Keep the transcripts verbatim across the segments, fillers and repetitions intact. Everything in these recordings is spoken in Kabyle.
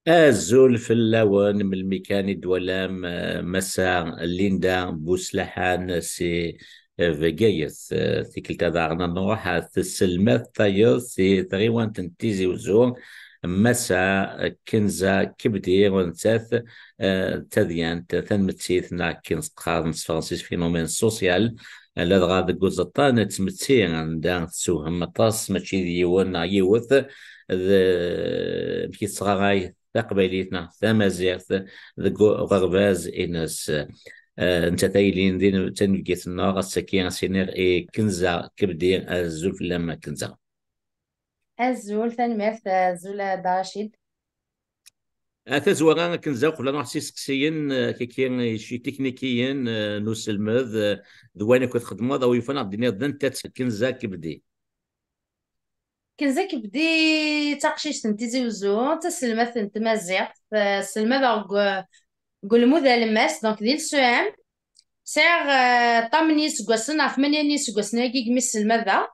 Azul fell-awen, melmi kan i d-twalam, eh, Massa Linda Buslaḥan si, eh, Bgayet. Eh, tikkelt-a daɣen ad nruḥ ar tselmadt tayeḍ si tɣiwant n Tizi Uzzu, Massa Kenza Kebdi, nettat, eh, d tadyant tanmettit neɣ akken qqaren s tefransist phénomène social, ladɣa deg uẓeṭṭa n tmetti anda tessewhem aṭas, mačči d yiwen neɣ yiwet, d amek i tesɣaray taqbaylit neɣ tamaziɣt deg uɣerbaz-ines. Eh, nettat ay yellan d tanebgit-nneɣ, ass-agi ad s-iniɣ i Kenza Kebdi, azul fell-am a Kenza. Azul, tanemmirt, azul a Dda Racid. A tazwara a Kenza, uqbel ad nruḥ s iseqsiyen, eh, kiki, ici tiknikiyen, eh, n uselmed, eh, d wayen akk txeddmeḍ, a wi yufan ad d-tiniḍ d anta-tt Kenza Kebdi. Kenza Kebdi d taqcict n Tizi Uzzu, d taselmadt n tmaziɣt, eh, selmadeɣ deg, deg ulmud alemmas, donc di l'E S E M. Sɛiɣ, eh, ṭam n yiseggasen, ɣef tmanya n yiseggasen-agi i mi sselmadeɣ.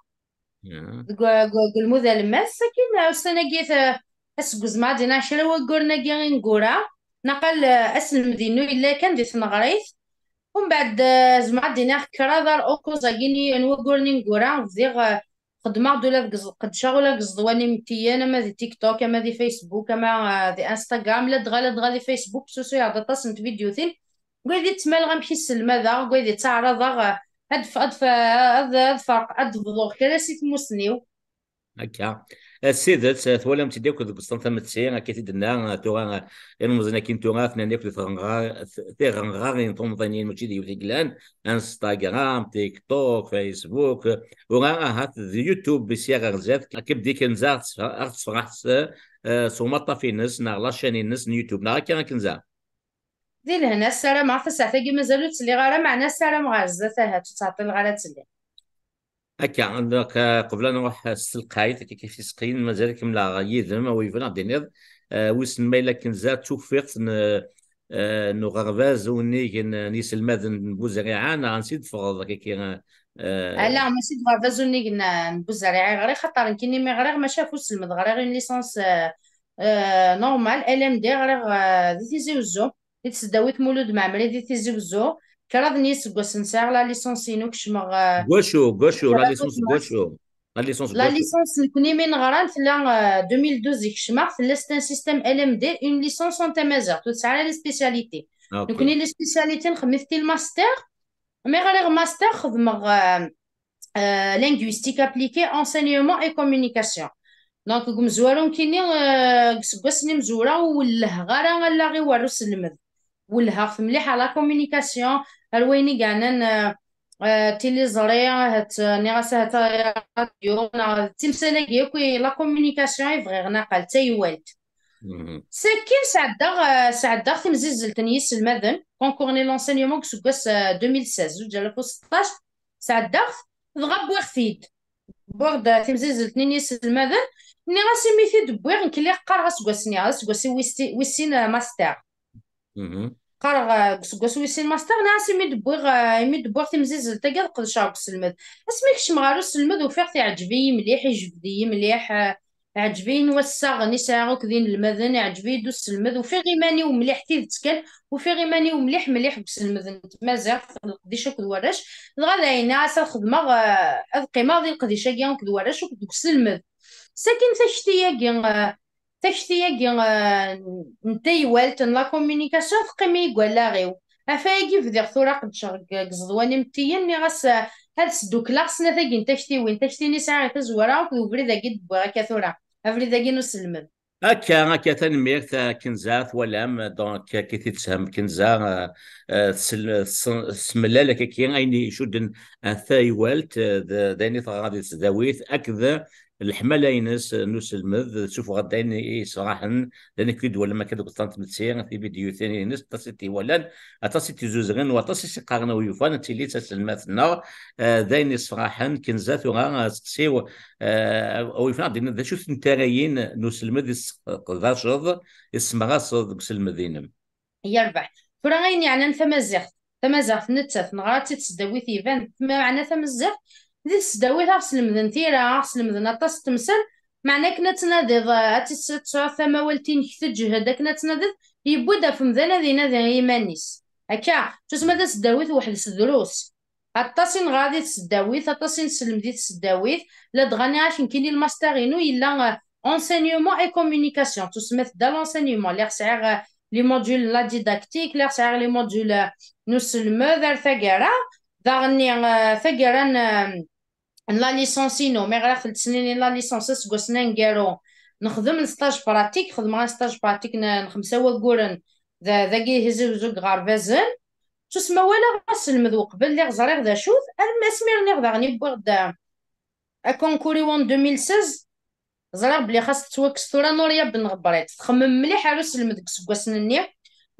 Deg, deg, deg ulmud alemmas, akin, eh, ussan-agi, eh, aseggas ma ad iniɣ kra wagguren-agi ineggura, naqal, eh, aselmed-inu yella kan di tneɣrit. Umbeɛd, eh, zemreɣ ad iniɣ kraḍ ar ukuẓ-agi n, n wagguren ineggura, bdiɣ, eh, xeddmeɣ-d ula deg ẓ-, qeddceɣ ula deg ẓeḍwan imettiyen, ama di TikTok, ama di Facebook, ama, eh, di Instagram, ladɣa, ladɣa di Facebook, susuyeɣ-d aṭas n tvidyutin. Deg wayd i ttmaleɣ amek i sselmadeɣ, deg wayd i ttaɛraḍeɣ, eh, ad f-, ad f-, ad, ad ferq-, ad bḍuɣ kra si tmusni-w. Akka. Eh, s tidet, eh, twalam-tt-id akk deg uẓeṭṭa n tmetti, akka i t-id-tenna, eh, tura, eh, ilmeẓyen akin tura, atnan akk di tɣenɣa-, t-, tiɣenɣarin tumḍinin, mačči d yiwet i yellan, Instagram, TikTok, Facebook, eh, ura ahat d YouTube i sya ɣer zdat, akka bdi Kenza aɣ-, aɣ-tesfeɣ-, aɣ-tesfeɣ s, eh, s umaṭṭaf-ines, neɣ la chaîne-ines n YouTube, neɣ akka a Kenza? Di lehna, ssarameɣ tasaɛt-agi mazal ur tt-liɣ ara, meɛna ssarameɣ ɣer zdat ahat ur ttɛeṭṭileɣ ara ad tt-liɣ. Akka, donc, eh, qbel ad nruḥ s telqayt, akka kif tisqin, mazal kemmleɣ yid-m, a wi yebɣan ad d-tiniḍ, eh, wissen ma yella Kenza d tufiqt n, eh, n uɣerbaz unnig n, n yiselmaden n Buzriɛa, neɣ ansi d-teffɣeḍ, akka ki, eh, Ala, mačči d uɣerbaz unnig n, n Buzriɛa i ɣriɣ, xaṭer nekkini mi ɣriɣ, mačči ɣef uselmed, ɣriɣ une licence, eh, eh, normale, L M D, ɣriɣ, eh, di Tizi Uzzu. Di tesdawit Mulud Mɛemmri di Tizi Wezzu. Kraḍ n yiseggasen sɛiɣ la licence-inu, kecmeɣ, eh, Deg wacu, deg wacu, la licence deg wacu? La licence deg la wacu? Licence nekni mi neɣra tella, eh, deux mille douze i kecmeɣ, tella c'est un système L M D, une licence en tamaziɣt, ur tesɛi ara les spécialités. Ok. Nekni les spécialités nxemmem-it i le master, mi ɣriɣ master xedmeɣ, eh, euh, linguistique appliquée, enseignement et communication. Donc, deg umezwaru nekkini, euh, deg iseggasen imezwura ur wellheɣ ara allaɣ-iw ar uselmed. Wellheɣ-t mliḥ à la communication, ar wayen i yeɛnan, euh, euh, tiliẓri, ahat, euh, nniɣ-as ahat radio, neɣ d timsal-agi akk i la communication i bɣiɣ naqal, d taywalt. Mhm. Sakkin sɛeddaɣ, euh, sɛeddaɣ timzizzelt n yiselmaden, concours n l'enseignement deg useggas, euh, deux mille seize, zuǧ alaf u seṭṭac, sɛeddaɣ-t, dɣa wwiɣ-t-id. Wwiɣ-d timzizzelt-nni n yiselmaden, nniɣ-as imi t-id-wwiɣ, nekk lliɣ qqareɣ aseggas-nni, aseggas-iw wis ti-, wis sin, eh, master. Mhm. Qqareɣ, eh, deg useggas wis sin master, nniɣ-as imi d-wwiɣ, eh, imi d-wwiɣ timzizzelt-agi ad qedceɣ deg uselmed. Asmi kecmeɣ ɣer uselmed, ufiɣ-t iɛǧeb-iyi mliḥ, ijbed-iyi mliḥ, eh, Iɛǧeb-iyi wassaɣen i sɛiɣ akked inelmaden, iɛǧeb-iyi-d uselmed, ufiɣ iman-iw mliḥ tidet kan, ufiɣ iman-iw mliḥ mliḥ deg uselmed n tmaziɣt, leqdic akked warrac, dɣa d ayen as ad xedmeɣ, eh, ad qqimeɣ di leqdic-agi akked warrac akked deg uselmed. Sakin takti-agi, eh, takti-agi, eh, n taywalt, n la communication, teqqim-iyi deg wallaɣ-iw. Ɣef wayagi bdiɣ tura qeddceɣ deg, deg iẓeḍwan imettiyen, nniɣ-as, eh, ad sdukleɣ snat-agi n taktiwin, takti-nni sɛiɣ i tazwara akked ubrid-agi d-wwiɣ akka tura, abrid-agi n uselmed. Akka, akka, tanemmirt, eh, Kenza, twalam, donc, akka i t-id-tessefhem Kenza, eh, eh, tsel-, s-, tesmellal akka-ki ayen icudden, eh, taywalt, eh, d, d ayen i teɣra di tesdawit, akked leḥmala-ines, eh, n uselmed, tessufeɣ-d ayen i yesraḥen, d ayen akk i d-twalam akka deg uṭṭan n tmetti, tividyutin-ines, aṭas i t-iwalan, aṭas i t-izuzren, u aṭas i s-iqqaren a wi yufan, ad tili d taselmadt-nneɣ, eh, d ayen yessefraḥen. Kenza, tura, eh, aseqsi-w, eh, a wi yufan ad d-tiniḍ d acu-tent tarayin n uselmed i tesseqdaceḍ, i tessemraseḍ deg uselmed-inem? Yerbeḥ. Tura ayen yeɛnan tamaziɣt, tamaziɣt nettat, neɣra-tt-id s tesdawit iban, meɛna tamaziɣt, di tesdawit aɣ-slemden tira, aɣ-slemden aṭas n temsal, Meɛna akken ad tnadiḍ, eh, ad tis-, ad tesɛuḍ tamawalt-inek teǧhed, akken ad tnadiḍ, yewwi-d ɣef umdan ad inadi i yiman-is. Akka, tusma taseddarit weḥd-s drus. Aṭas i neɣra di tseddawit, aṭas i nesselmed di tseddawit. Ladɣa nniɣ-ak nekkini lmaster-inu yella, euh, enseignement et communication. Tusma tedda l'enseignement. Lliɣ sɛiɣ, euh, les modules n la didactique, lliɣ sɛiɣ les modules, euh, n uselmed ar taggara. Daɣen, euh, taggara n, euh, n la licence-inu, mi ɣriɣ telt snin n la licence aseggas aneggaru, nexdem un stage pratique, xedmeɣ un stage pratique n, n xemsa wagguren d, dagi Tizi Uzzu deg Iɣerbazen. Tusma walaɣ aselmed uqbel, lliɣ ẓriɣ d acu-t, armi asmi rniɣ daɣen i wwiɣ-d akonkur-iw en deux mille seize, ẓriɣ belli xas tettwakkes tura Nuria Ben Ɣebriṭ. Txemmem mliḥ ar uselmed deg iseggasen-nni.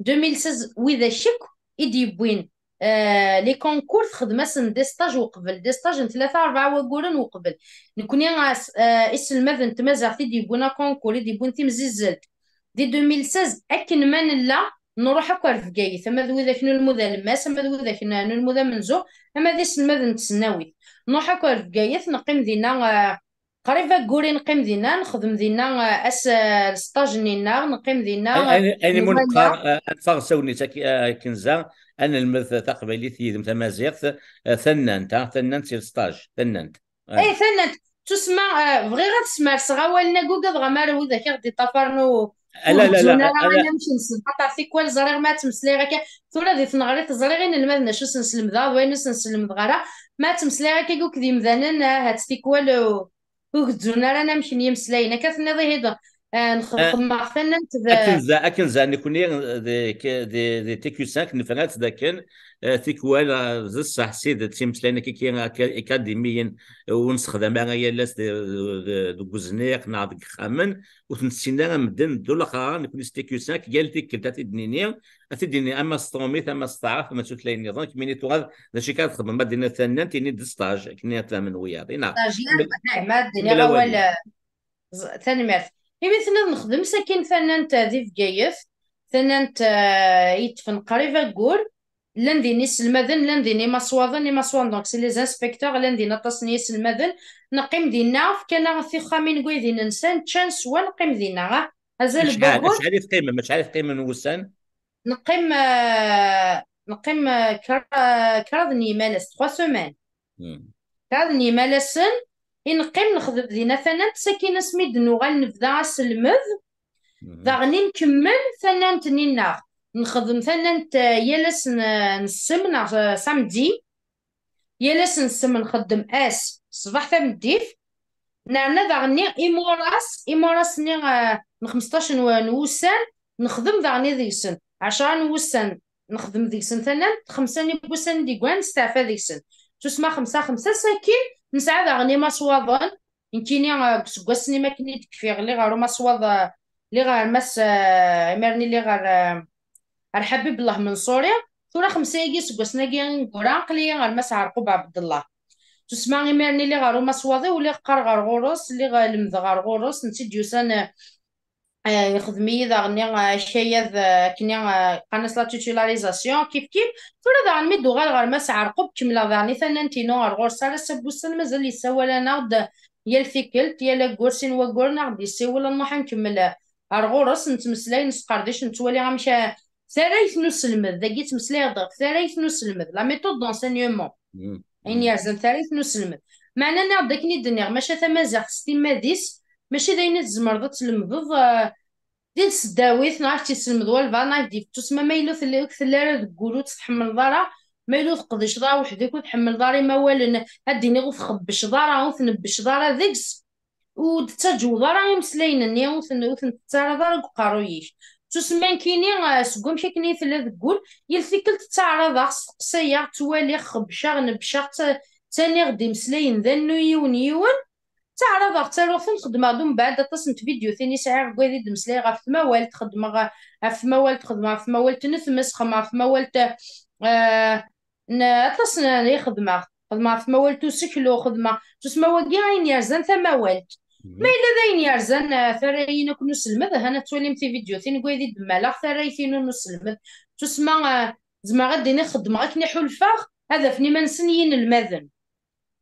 Deux mille seize, widak akk i d-yewwin, euh, les concours, texdem-asen des stages uqbel, des stages n tlata, rebɛa wagguren uqbel. Nekni, as-, euh, iselmaden n tmaziɣt i d-yewwin akonkur, i d-yewwin timzizzelt, di deux mille seize, akken ma nella, nruḥ akk ar Bgayet, ama d widak n ulmud alemmas, ama d widak n, n ulmud amenzu, ama d iselmaden n tesnawit. Nruḥ akk ar Bgayet, neqqim dinna, eh, qrib aggur i neqqim dinna, nexdem dinna, eh, as-, eh, stage-nni-nneɣ, neqqim dinna, eh, ayen i mu nwala. Neqqar, eh, ad neffeɣ s awennit ak-, eh, akken za, ad nelmed taqbaylit yid-m tamaziɣt, eh, tannant, ha, tannant si le stage, tannant. Eh. Eh, tannant. Tusma, eh, bɣiɣ ad smerseɣ awalen-agi, ugadeɣ amar widak i ɣ-d-iṭṭafaren ur, ur gezzun ara anamek-nsen. Xaṭer tikwal ẓriɣ ma ad ttmeslayeɣ akka. Tura di tneɣrit ẓriɣ inelmaden acu sen-slemdeɣ, d wayen ur sen-slemdeɣ ara. Ma ad ttmeslayeɣ akka akked yimdanen, ahat tikwal ur, ur gezzun ara anamek n yimeslayen. Akka tenniḍ ihi d, eh, nxedmeɣ tannant d akken za, akken za nekni di, di, di T Q cinq nefra-tt d akken, eh, tikwal, eh, d ṣṣeḥ s tidet imeslayen akka, akka, akka, akadimiyen, eh, ur nessexdam ara yal ass de-, de-, deg uzniq neɣ deg yexxamen, ur ten-tessin ara medden d ulaxer ara. Nekni s T Q cinq, yal tikkelt ad t-id-nini, ad t-id-nini ama s tṛumit, ama s taɛrabt, ama s tutlayin nniḍen. Kemmini tuɣal d acu akka ad txedmem, ma d-tiniḍ tannant, ini-d stage, akken ad fehmen wiyaḍ. Stage, eh, ma d-iniɣ awal, eh, ẓ-, tanemmirt. Imi tenniḍ nexdem sakin tannant, eh, di Bgayet, tannant, eh, yeṭṭfen qrib aggur, llan din iselmaden, llan din imaswaḍen, imaswaḍen, donc c'est les inspecteurs, llan din aṭas n yiselmaden. Neqqim dinna, fkan-aɣ tixxamin deg waydi-nsen, ččan, swan, neqqim dinna, ah, azal n waggur. Acḥal i teqqimem, acḥal i teqqimem n wussan? Neqqim, eh, neqqim, eh, kra-, eh, kraḍ n yimalas, trois semaines. Kraḍ n yimalasen i neqqim nexdem dinna tannant, sakin asmi d-nuɣal nebda aselmed, daɣen i nkemmel tannant-nni-nneɣ. Nexdem tannant, eh, yal ass n, n ssem neɣ, eh, samedi. Yal ass n ssem nxeddem ass ṣṣbeḥ tameddit. Nerna daɣen imuras, imuras-nni, eh, n xmesṭac n w-, n wussan, nexdem daɣen deg-sen. Ɛecra n wussan nexdem deg-sen tannant, xemsa n wussan i d-yeggan nesteɛfa deg-sen. Tusma xemsa xemsa, sakin nesɛa daɣen imaswaḍen. Nekkini, eh, deg useggas-nni mi akken i d-kfiɣ, lliɣ ɣer umaswaḍ, eh, lliɣ ɣer Mass, eh, imir-nni lliɣ ɣer, eh, ɣer Ḥabib Allah Menṣuri. Tura xemsa-agi iseggasen-agi ineggura, aql-iyi ɣer Mass Ɛerqub Ɛebdellah. Tusma imir-nni lliɣ ɣer umaswaḍ-iw, lliɣ qqareɣ ɣer ɣur-s, lliɣ, eh, lemmdeɣ ɣer ɣur-s, netta i d-yusan, eh, eh, ixdem-iyi daɣen, eh, akayad, eh, akken, eh, qqaren-as la titularisation, kif kif. Tura daɣen mi d-uɣaleɣ ɣer Mass Ɛerqub, kemmleɣ daɣen i tannant-inu ɣer ɣur-s. Ar ass-a n wussan mazal yessawal-aneɣ-d yal tikkelt, yal aggur, sin wagguren a ɣ-d-yessiwel, ad nruḥ ad nkemmel, eh, ar ɣur-s, nettmeslay, nesqerdec, nettwali amek, eh, tarrayt n uselmed. Dagi ttmeslayeɣ-d ɣef tarrayt n uselmed, la méthode d'enseignement. Ayen yerzan tarrayt n uselmed. Meɛna nniɣ-d akken i d-nniɣ, maca tamaziɣt s timmad-is, mačči d ayen i tzemreḍ ad tlemdeḍ, eh, di tesdawit, neɣ ad k-tt-yesselmed walbeɛḍ, neɣ ad k-d-yefk tusma, ma yella ur telli, ur telli ara deg wul, ur tt-tḥemmleḍ ara, ma yella ur teqdiceḍ ara weḥd-k, ur tḥemmleḍ ara imawalen, ad d-iniɣ ur txebbceḍ ara, ur tnebbceḍ ara deg-s, ur d-tettaǧewweḍ ara imeslayen-nni, ur ten-, ur ten-tettarraḍ ara deg uqerruy-ik. Tusma nekkini, eh, seg wamek akken i tella deg wul, yal tikkelt ttaɛraḍeɣ, steqsayeɣ, ttwaliɣ, xebbceɣ, nebbceɣ, tta-, ttaniɣ-d imeslayen d annu yiwen yiwen, ttaɛraḍeɣ, ttaruɣ-ten, xedmeɣ-d umbeɛd aṭas n tvidyutin i sɛiɣ deg wayen i d-meslayeɣ ɣef tmawalt, xedmeɣ ɣef tmawalt, xedmeɣ ɣef tmawalt n tmes, xedmeɣ ɣef tmawalt, eh, n, aṭas n, i xedmeɣ. Xedmeɣ ɣef tmawalt n useklu, xedmeɣ tusma wagi ayen yerzan tamawalt. Ma yella d ayen yerzan, eh, tarrayin akk n uselmed, ahan ad twalim tividyutin deg wayen i d-mmaleɣ tarrayt-inu n uselmed. Tusma, eh, zemreɣ ad d-iniɣ xeddmeɣ akken i ḥulfaɣ ad afen iman-nsen yinelmaden.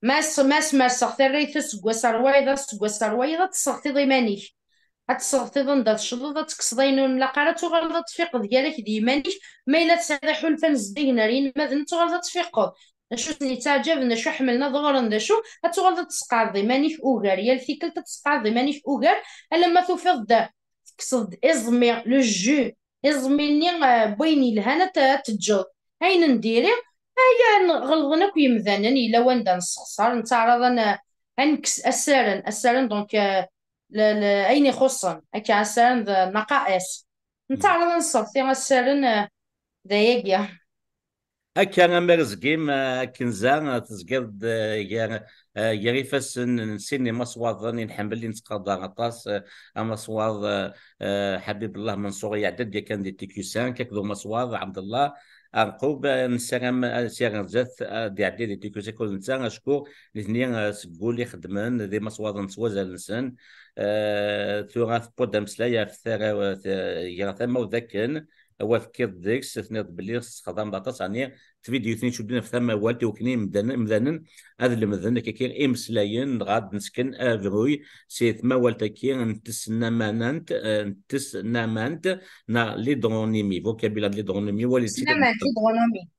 Ma s-, ma smerseɣ tarrayt aseggas ar wayeḍ, aseggas ar wayeḍ, ad tesseɣtiḍ iman-ik. Ad tesseɣtiḍ anda tecḍeḍ, ad tekkseḍ ayen ur nlaq ara, ad tuɣaleḍ ad tfiqeḍ gar-ak d yiman-ik. Ma yella tesɛiḍ iḥulfan zeddigen ar yinelmaden, ad tuɣaleḍ ad tfiqeḍ. D acu sen-yettaɛǧaben, d acu ḥemmlen ad ɣren, d acu, ad tuɣaleḍ ad tesqeɛdeḍ iman-ik ugar. Yal tikkelt ad tesqeɛdeḍ iman-ik ugar, alamma tufiḍ-d tekkseḍ-d iẓmi, le jus, iẓmi-nni, eh, n wayen yelhan ad t-, ad teǧǧeḍ. Ayen n diri, aya n-, ɣelḍen akk yemdanen, yella wanda nessexṣar, nettaɛraḍ ad n-, ad nekkes assaren, assaren, donc, eh, le, le, ayen ixuṣṣen, akka assaren d naqais. Nettaɛraḍ ad nesseɣti assaren, eh, d ayagi. Akka, am Rezgim, eh, Kenza, eh, tezgiḍ-d, eh, gar, eh, gar ifassen n sin imaswaḍen i nḥemmel, i nettqadar aṭas, eh, amaswaḍ, eh, eh, Ḥabib Llah Menṣur, iɛedda-d yakan di T Q cinq, akked umaswaḍ Ɛebdellah Arqub, eh, nessaram, eh, sya ɣer zdat, eh, ad iɛeddi di T Q cinq akked netta, acku nitni, eh, seg wul i xeddmen, d imaswaḍen s wazal-nsen. Eh, tura tewweḍ-d ameslay ɣef tara-, eh, gar tamawt akken, awal tekkiḍ deg-s, tenniḍ belli tessexdameḍ aṭas, ɛni tvidyutin icuddun ɣef tamawalt, i wakken imdanen, imdanen ad lemden akkaki imeslayen, dɣa ad d-nesken abruy si tmawalt-agi n tesnamanant, eh, n tesnamant, neɣ l'hydronymie, vocabulaire de l'hydronymie, wali-tt-id. Tesnamant, l'hydronymie.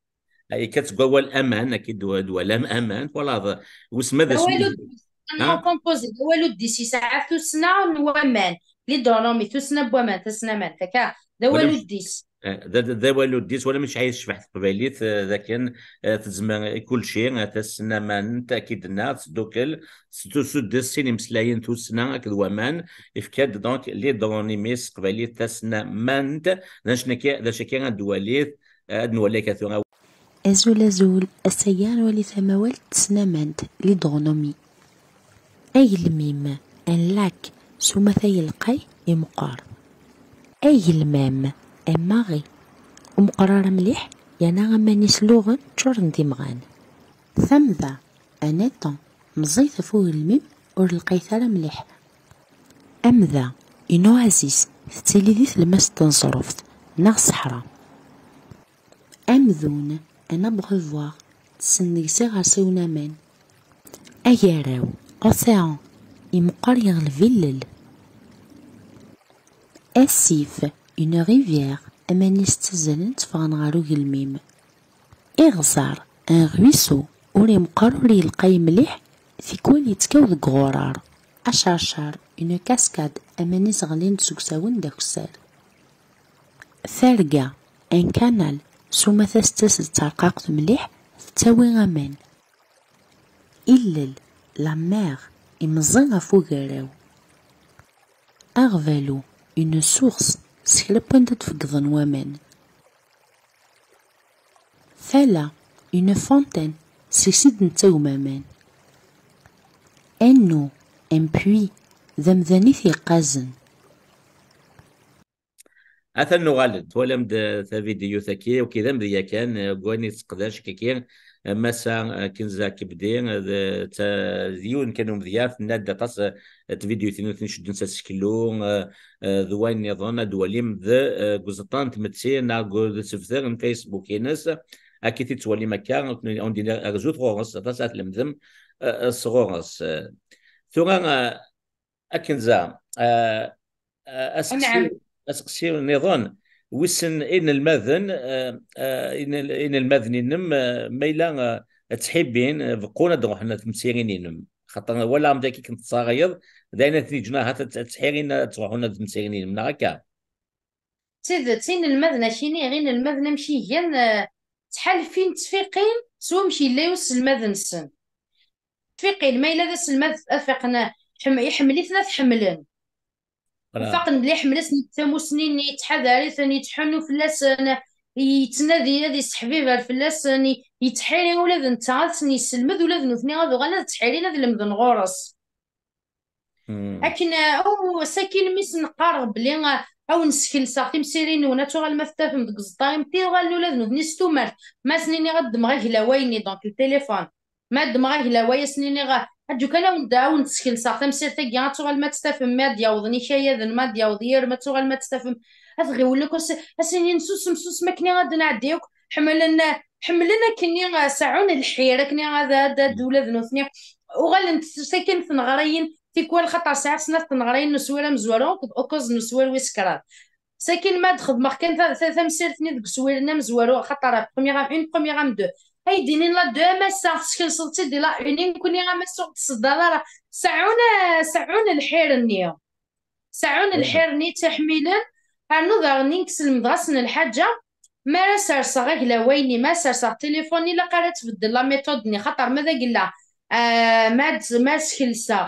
Akka seg wawal aman, akka d, d walam aman, twalaḍ, wissen ma d acu. Awal uddis, un nom composé, d awal uddis, yesɛa tussna n waman, l'hydronymie, tussna n waman, tasnamant, akka, d awal uddis. Eh, d, d, d awal uddis, wala mačči yecbeḥ teqbaylit, eh, d akken, eh, tezmer i kulci, eh, tasnamant, akka i d-tenna, tesdukkel, s-, tesuddes sin imeslayen, tussna akked waman, ifka-d, donc, l'hydronymie s teqbaylit, tasnamant, d acu akka, d acu akka ad d-walit, eh, ad nwali akka tura. Azul, azul, ass-agi ad nwali tamawalt tesnamant, l'hydronymie. Agelmim, un lac, s umata yelqay, imeqqer. Agelmam, un marais, ur meqqer ara mliḥ, yerna aman-is luɣen, ččuren d imɣan. Tamda, un étang, meẓẓiyet ɣef ugelmim, ur lqayet ara mliḥ. Amda, une oasis, tettili di tlemmast n teẓruft, neɣ ṣṣeḥra. Amdun, un abreuvoir, tessen deg-s iɣersiwen aman. Agaraw, océan, imeqqer yeɣleb illel. Asif, une rivière, aman-is ttazzalen tteffɣen ɣer ugelmim. Iɣẓer, un ruisseau, ur imeqqer ur yelqay mliḥ, tikwal yettkal deg uɣurar. Acercer, une cascade, aman-is ɣlin-d seg usawen d akessar. Targa, un canal, s umata tettas-d terqaqt mliḥ, tettawi aman. Illel, la mer, imeẓẓi ɣef ugaraw. Aɣbalu, une source, seg lawan d-feggḍen waman. Tala, une fontaine, seg-s i d-nettagem aman. Annu, un puits, d amdan i t-yeqqazen. Atan nuɣal-d, twalam-d, eh, tavidyut-agi, ok, d amedya kan, eh, deg wayen i tesseqdac kiki, eh, Massa, eh, Kenza Kebdi, eh, d, d ta-, d yiwen kan umedya, tenna-d aṭas, eh, n tvidyutin ur ten-icudden s aseklu, eh, eh, d wayen nniḍen, ad d-twalim d, eh, deg uẓeṭṭa n tmetti neɣ deg usebter n Facebook-ines, akka i t-id-twalim akka, on dirait rrezut ɣur-s, aṭas ara tlemdem, eh, eh, sɣur-s. Eh, tura, eh, Akken za, eh, eh, aseqsi, aseqsi nniḍen, wissen inelmaden, eh, eh, inel-, inelmaden-inem, eh, ma yella, eh, ttḥibbin, eh, beqqun ad ruḥen ar temsirin-inem. Xaṭer walaɣ-m dagi akken tettṣarayeḍ, d ayen ad ten-yeǧǧen ahat ad, ad ttḥirin ad ruḥen ar temsirin-inem, neɣ akka? D tidet, inelmaden, ad k-iniɣ, inelmaden amek i gan, eh, ttḥalfin, ttfiqin s wamek yella uselmad-nsen. Ttfiqin, ma yella d aselmad, ad fiqen, ḥem-, iḥemmel-iten, ad t-ḥemmlen. Faqen belli iḥemmel-asen deg tamusni-nni, yettḥadar-iten, yettḥunnu fell-asen, yettnadi ad yesseḥbiber fell-asen, yettḥiri ula d netta, ad sen-yesselmed ula d nutni ad uɣalen ad ttḥirin, ad lemden ɣur-s. Akken, uh, aw, sakin mi s-neqqareɣ belli, uh, aw neskelseɣ timsirin-nwen, ad tuɣalem ad t-tafem deg uẓeṭṭa imetti, uɣalen ula d nutni s tumert. Ma sen-iniɣ ad ddmeɣ aglaway-nni, donc le téléphone. Ma ddmeɣ aglaway, ad sen-iniɣ, uh, aǧǧu kan awen-d, awen-d-skelseɣ tamsirt-agi, ad tuɣalem ad tt-tafem mi ad d-yawḍen ikayaden, ma ad d-yawḍ yirem, ad tuɣalem ad tt-tafem. Ad ɣiwlen akk, as-, ad s-inin susem, susem akken ad d-nɛeddi akk. Ḥemmlen, uh, ḥemmlen akkenni, eh, seɛɛun lḥir akkenni ad, ad, ad ula d nutni. Uɣalent sakin tneɣrayin tikwal, xaṭer sɛiɣ snat tneɣrayin n uswir amezwaru akked ukkuẓ n uswir wis kraḍ. Sakin ma d-xedmeɣ kan ta-, ta-, tamsirt-nni deg uswir-nni amezwaru, xaṭer première, une première âme deux. Ay d-inin la deux, a massa, teskelseḍ-tt-id di la une, nekkni a massa ur d-tṣeddaḍ ara. Seɛɛun, seɛɛun lḥir-nni. Seɛɛun lḥir-nni ttaḥmilen, rnu daɣen nekk slemdeɣ-asen lḥaǧa. Mi ara serseɣ aglaw-nni, mi ara serseɣ tilifun, ilaq ara tbeddel la méthode-nni, xaṭer ma d agella, ah, ma ad, ma ad skelseɣ,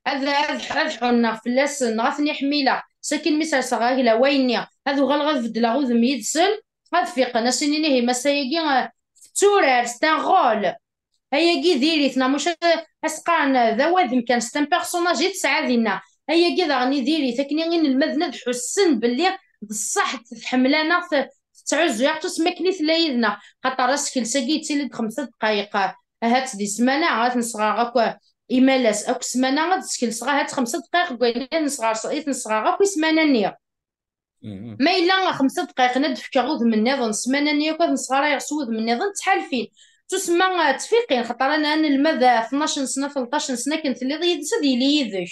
ad, ad, ad ḥunneɣ fell-asen, neɣ ad ten-iḥmileɣ. Sakin mi serseɣ aglaw-nni, ad uɣaleɣ ad beddleɣ udem yid-sen, ad fiqen, ad s-inin ihi massa-agi, ah, tetturar, c'est un rôle. Ayagi diri-t, neɣ maca as-qqaren d awadem kan, c'est un personnage i tesɛa dinna. Ayagi daɣen i diri-t, akken i inelmaden ad ḥussen belli d ṣṣeḥ tḥemmel-aneɣ, t-, tettɛuzzu-aɣ, tusma akken i tella yid-neɣ. Xaṭer asekles-agi yettili-d xemsa dqayeq, ahat di ssmana, ad ten-sɣareɣ akk imalas, akk ssmana ad skelseɣ ahat xemsa dqayeq deg wayen i ten-sɣar-, i ten-sɣareɣ akk i ssmana-nni. Ma yella xemsa dqayeq ad d-fkeɣ udem nniḍen, ssmana-nni akk ad nesɣarayeɣ s wudem nniḍen, ttḥalfin. Tusma, eh, ttfiqin, xaṭer ana anelmad, eh, tnac n sna, tleṭṭac n sna akken telliḍ yid-s, ad yili yid-k.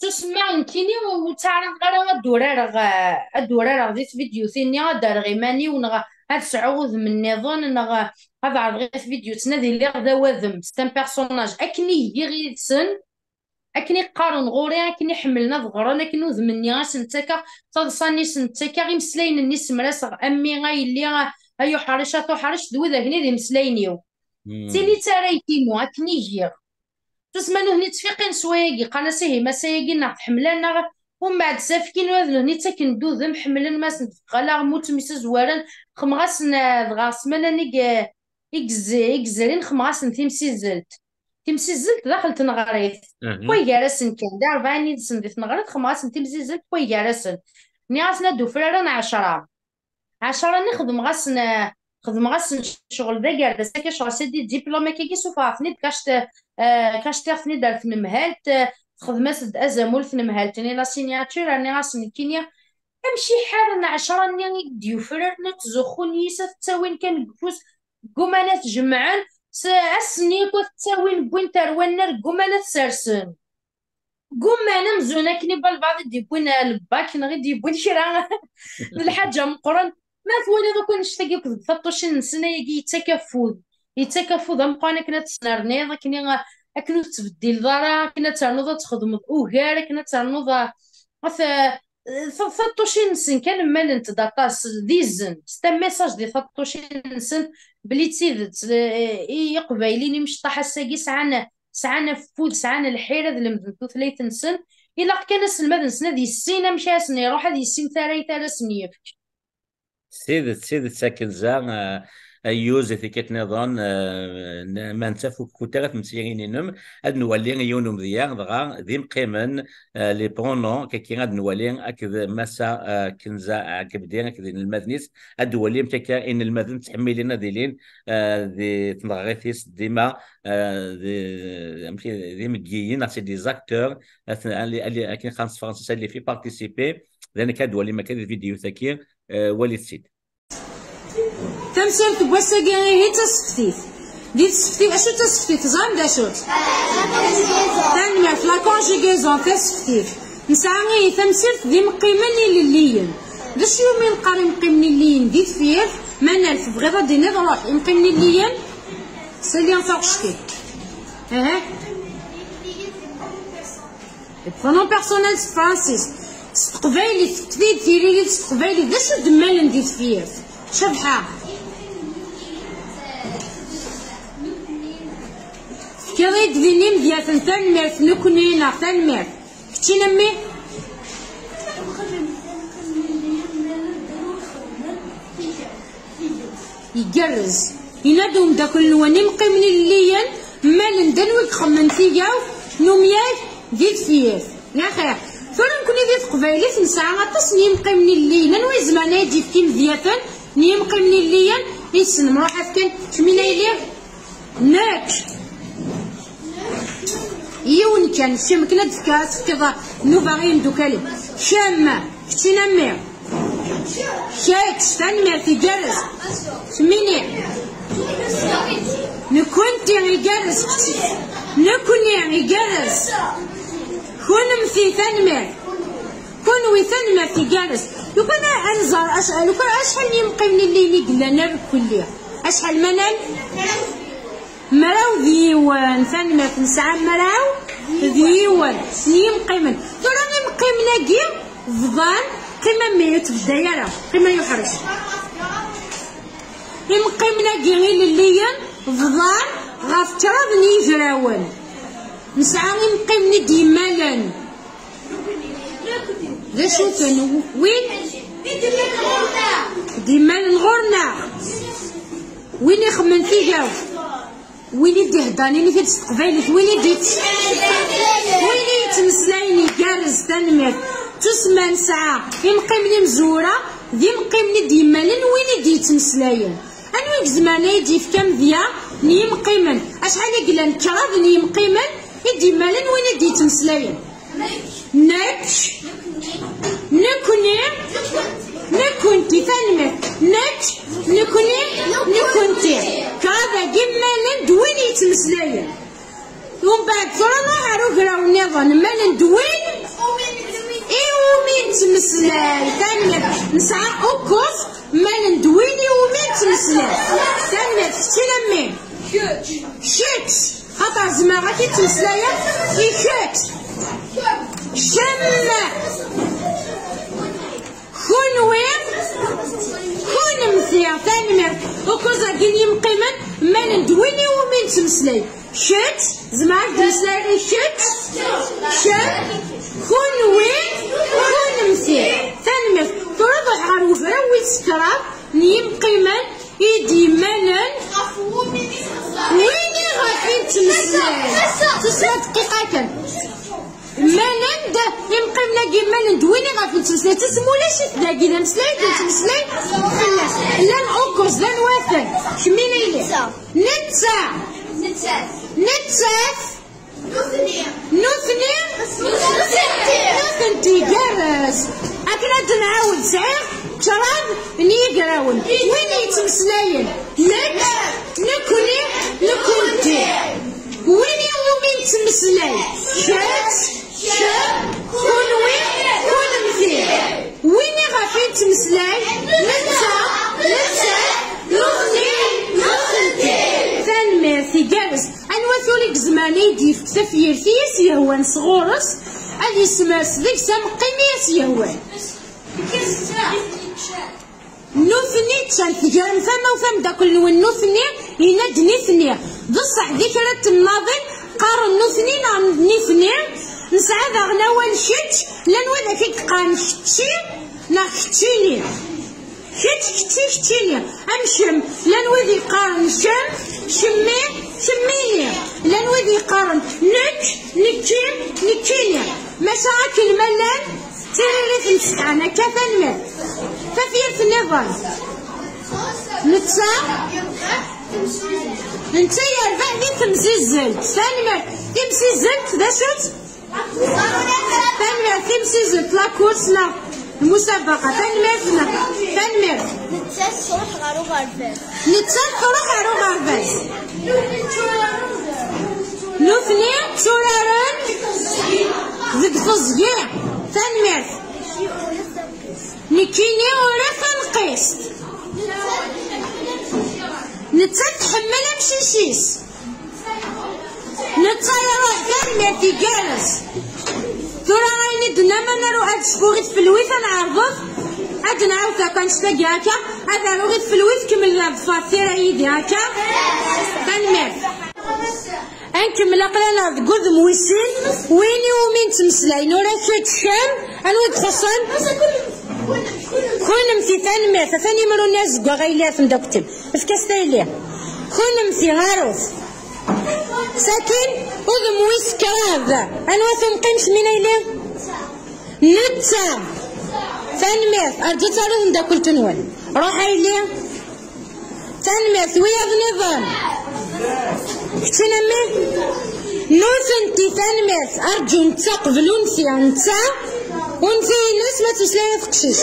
Tusma nekkini ur ttaɛraḍeɣ ara ad urareɣ, eh, ad urareɣ di tvidyutin-nni, ad d-rreɣ iman-iw, neɣ ad sɛuɣ udem nniḍen, neɣ, eh, ad ɛerḍeɣ i tvidyut-nni ad iliɣ d awadem, c'est un personnage. Akken i giɣ yid-sen, akken i qqaren ɣur-i, akken i ḥemmlen ad ɣren, akken udem-nni i sen-ttakeɣ, taḍsa-nni i sen-ttakeɣ, imeslayen-nni semraseɣ, a mmi, a yelli, a, ay uḥric, a tuḥrict, d widak-nni d imeslayen-iw. D tin i d tarrayt-inu, akken i giɣ. Tusma nutni ttfiqin s wayagi, qqaren-as ihi massa-agi neɣ tḥemmel-aneɣ, umbeɛd safkin ula d nutni ttaken-d udem, ḥemmlen ma sen-d-teffeɣ alaɣmu, ttemsezwaren, xemɣ-asen, eh, dɣa ssmana-nni i, i yez-, i yezrin, xemɣ-asen timsizzelt. Timsizzelt daxel tneɣrit. Wway gar-asen kan, d arbaɛin yid-sen di tneɣrit, xemɣ-asen timsizzelt, wway gar-asen. Nniɣ-asen ad d-ufraren ɛecra. Ɛecra-nni xedmeɣ-asen, eh, xedmeɣ-asen ccɣel d agerdas, akka ccɣel c'est des diplômes, akka-agi sufɣeɣ-ten-id, cache-, eh, cacheteɣ-ten-id ar tnemhalt, eh, texdem-as-d azamul tnemhalt-nni, la signature, rniɣ-asen nekkini. Amek i ḥaren ɛecra-nni i d-yufraren ad ttzuxxun yis-, ad t-ttawin kan deg ufus, gguman ad t-jemɛen, s-, ass-nni akk ad t-ttawin, wwin-t ar wannar, gguman ad t-sersen. Gguman amzun akken i balbaḍ i d-yewwin, eh, lbak, neɣ i d-yewwin kra n lḥaǧa meqqren. Ma twaliḍ akk annect-agi akk deg taṭṭucin-nsen, ayagi yettak afud. Yettak afud ameqqran akken ad tesnerniḍ, akken i, akken ur tettbeddileḍ ara, akken ad ternuḍ ad txedmeḍ ugar, akken ad ternuḍ a, a t-, ta-, taṭṭucin-nsen kan mmalent-d aṭas, d izen, c'est un message di taṭṭucin-nsen, belli d tidet, eh, i Iqbayliyen imecṭaḥ ass-agi sɛan, sɛan afud, sɛan lḥir ad lemden tutlayt-nsen. Ilaq kan aselmad-nsen ad yissin amek ara sen-iruḥ, ad yissin tarrayt ara sen-yefk. S tidet, s tidet, a Kenza, eh, ayyuz i tikkelt nniḍen, eh, n-, ma nettaf ur kkunt ara temsirin-inem, ad nwali yiwen umedya, dɣa d imqimen, eh, les pronoms, kaki ad nwali akked Massa, eh, Kenza Ɛkebdi, akked inelmaden-is, ad nwali amek akka inelmaden ttḥemmilin ad ilin, eh, di tneɣrit-is dima, eh, di, amek i, d imeggiyen, neɣ c'est des acteurs, at-, ali-, ali-, akken qqaren s tefransist, elle les fait participer, d ayen akka ad nwali akka di vidéo-tagi, eh, walit-tt-id. Tamsirt n wass-agi ihi d taseftit. Di teseftit, acu d taseftit? Teẓram d acu-tt? Tanemmirt, la conjugaison, taseftit. Nesɛa ihi tamsirt d imqimen ilelliyen. D acu iwumi neqqar imqimen ilelliyen? Di tefyirt, ma nal tebɣiḍ ad d-tiniḍ, ruḥ, imqimen ilelliyen, sali taɣect-ik. Aha. Le pronom personnel s tefransist. S teqbaylit, tefti-d tiririt s teqbaylit. D acu d-mmalen di tefyirt? Cabḥa. Tefkiḍ-iyi-d din imedyaten, tanemmirt, nekkni neɣ tanemmirt. Keččini a mmi? Igerrez. Yenna-d umeddakel-nwen imqimen ilelliyen, mmalen-d anwa i ixemmen tigawt n umyag di tefyirt. Yaxir, tura nekkni di teqbaylit nesɛa aṭas n yimqimen ilelliyen. Anwa izemren ad d-yefk imedyaten n yimqimen ilelliyen? Issen, mruḥ afken, kemmini a yelli. Nekk. Yiwen kan, kemm akken ad d-tefkeḍ, ad tefkeḍ nnuba i yimdukal-im. Kemm, keččini a mmi. Kečč, tanemmirt, igerrez. Kemmini. Nekkenti, igerrez. Kečč. Nekkni, igerrez. Kunemti, tanemmirt. Kunwi, tanemmirt, igerrez. Lukan a-, ad nẓer ac-, lukan acḥal n yimqimen i llan i yellan ar kulli? Acḥal manen? Mraw d yiwen, tanemmirt, nesɛa mraw d yiwen n yimqimen. Tura imqimen-agi bḍan, qqim a mmi, ur tbedda ara, qqim ay uḥric. Imqimen-agi ilelliyen bḍan ɣef kraḍ n yigrawen. Nesɛa imqimen i d-yemmalen. D acu-ten? Win? D-yemmalen ɣur-neɣ. Win ixemmen tigawt. Win i d-iheddren, ini-t-id s teqbaylit, win i d-yett-, win i yettmeslayen igerrez, tanemmirt. Tusma nesɛa imqimen imezwura, d imqimen i d-yemmalen win i d-yettmeslayen. Anwa i izemren ad yi-d-yefk amedya n yimqimen? Acḥal i yellan kraḍ n yimqimen i d-yemmalen win i d-yettmeslayen? Nekk, nekkni, nekkenti, tanemmirt. Nekk, nekkni, nekkenti. Kraḍ-agi mmalen d win yettmeslayen. Umbeɛd tura nruḥ ar ugraw nniḍen, mmalen d win iwumi nettmeslay. Tanemmirt. Nesɛa ukuẓ, mmalen d win iwumi nettmeslay. Tanemmirt. Keččini a mmi. Kečč. Xaṭer zemreɣ ad k-id-ttmeslayeɣ i kečč. Kemm. Kunwi. Kunemti. Tanemmirt. Ukuẓ-agi n yimqimen, mmalen d win iwumi nettmeslay. Kečč. Zemreɣ ad k-id-mmeslayeɣ i kečč. Kemm. Kunwi. Kunemti. Tanemmirt. Tura ad ruḥeɣ ɣer ugraw wis kraḍ n yimqimen i d-yemmalen win i ɣef i nettmeslay. Tusma dqiqa kan. Mmalen-d, imqimen-agi mmalen-d win i ɣef nettmeslay. Tusma ulac-it dagi, d ameslay i d-nettmeslay fell-as. Llan ukuẓ, d anwa-ten? Kemmini-yi. Netta. Nettat. Nutni. Nutenti. Igerrez. Akken ad d-nɛawed, sɛiɣ kraḍ n yigrawen. Win yettmeslayen. Nekk, nekkni, nekkenti. Win iwumi nettmeslay. Kečč, kemm, kunwi, kunemti. Win iɣef i nettmeslay. Netta, nettat, nutni, nutenti. Tanemmirt, igerrez. Anwa tura i izemren ad yi-d-yefk tafyirt i as-yehwan sɣur-s, ad yesmers deg-s ameqqim i as-yehwan? Nutni ččan, tgerrem tama-w tameddakel-nwen nutni, yenna-d nitni. D ṣṣeḥ, di kra n temnaḍin qqaren nutni neɣ nitni. Nesɛa daɣen awal kečč, llan widak i yeqqaren kečči neɣ keččini. Kečč, kečči, keččini. Am kemm, llan wid yeqqaren kemm, kemmi, kemmini. Llan wid yeqqaren nekk, nekki, nekkini. Maca akken ma llan, d tiririt n ssḥan. Akka, tanemmirt. Tafyirt nniḍen. Netta, netta yerbeḥ di temsizzelt. Tanemmirt. Timsizzelt, d acu-tt? Tanemmirt, timsizzelt, la course neɣ lmusabaqa. Tanemmirt-nneɣ. Tanemmirt. Nettat tṛuḥ ɣer uɣerbaz. Nettat tṛuḥ ɣer uɣerbaz. Nutni tturaren deg teẓgi. Tanemmirt. Nekkini uriɣ tanqist. Nettat tḥemmel amcic-is. Netta iruḥ, tanemmirt, igerrez. Tura ayen i d-nnan, ad naru, ad cfuɣ i tfelwit, ad nɛerḍet, ad nɛawed akk annect-agi akka, ad aruɣ i tfelwit, kemmel ad ḍfeɣ tira yid-i akka. Tanemmirt. Ad nkemmel aql-aneɣ deg udem wis sin, win iwumi nettmeslay, nura kečč, kemm, anwa i ixuṣṣen? Kunemti, tanemmirt, atan imru-nni azeggaɣ a yelli ar temdakelt-im. Efk-as tayli. Kunemti, arut. Sakin, udem wis kraḍ. Anwa tumqint min a yelli? Netta. Tanemmirt. Rǧut ar udem d akult-nwen. Ruḥ a yelli. Tanemmirt. Wiyaḍ nniḍen. Keččini a mmi. Nutenti, tanemmirt. Arǧu netta qbel unti. Netta. Kunti-ines ma ttmeslaya teqcict.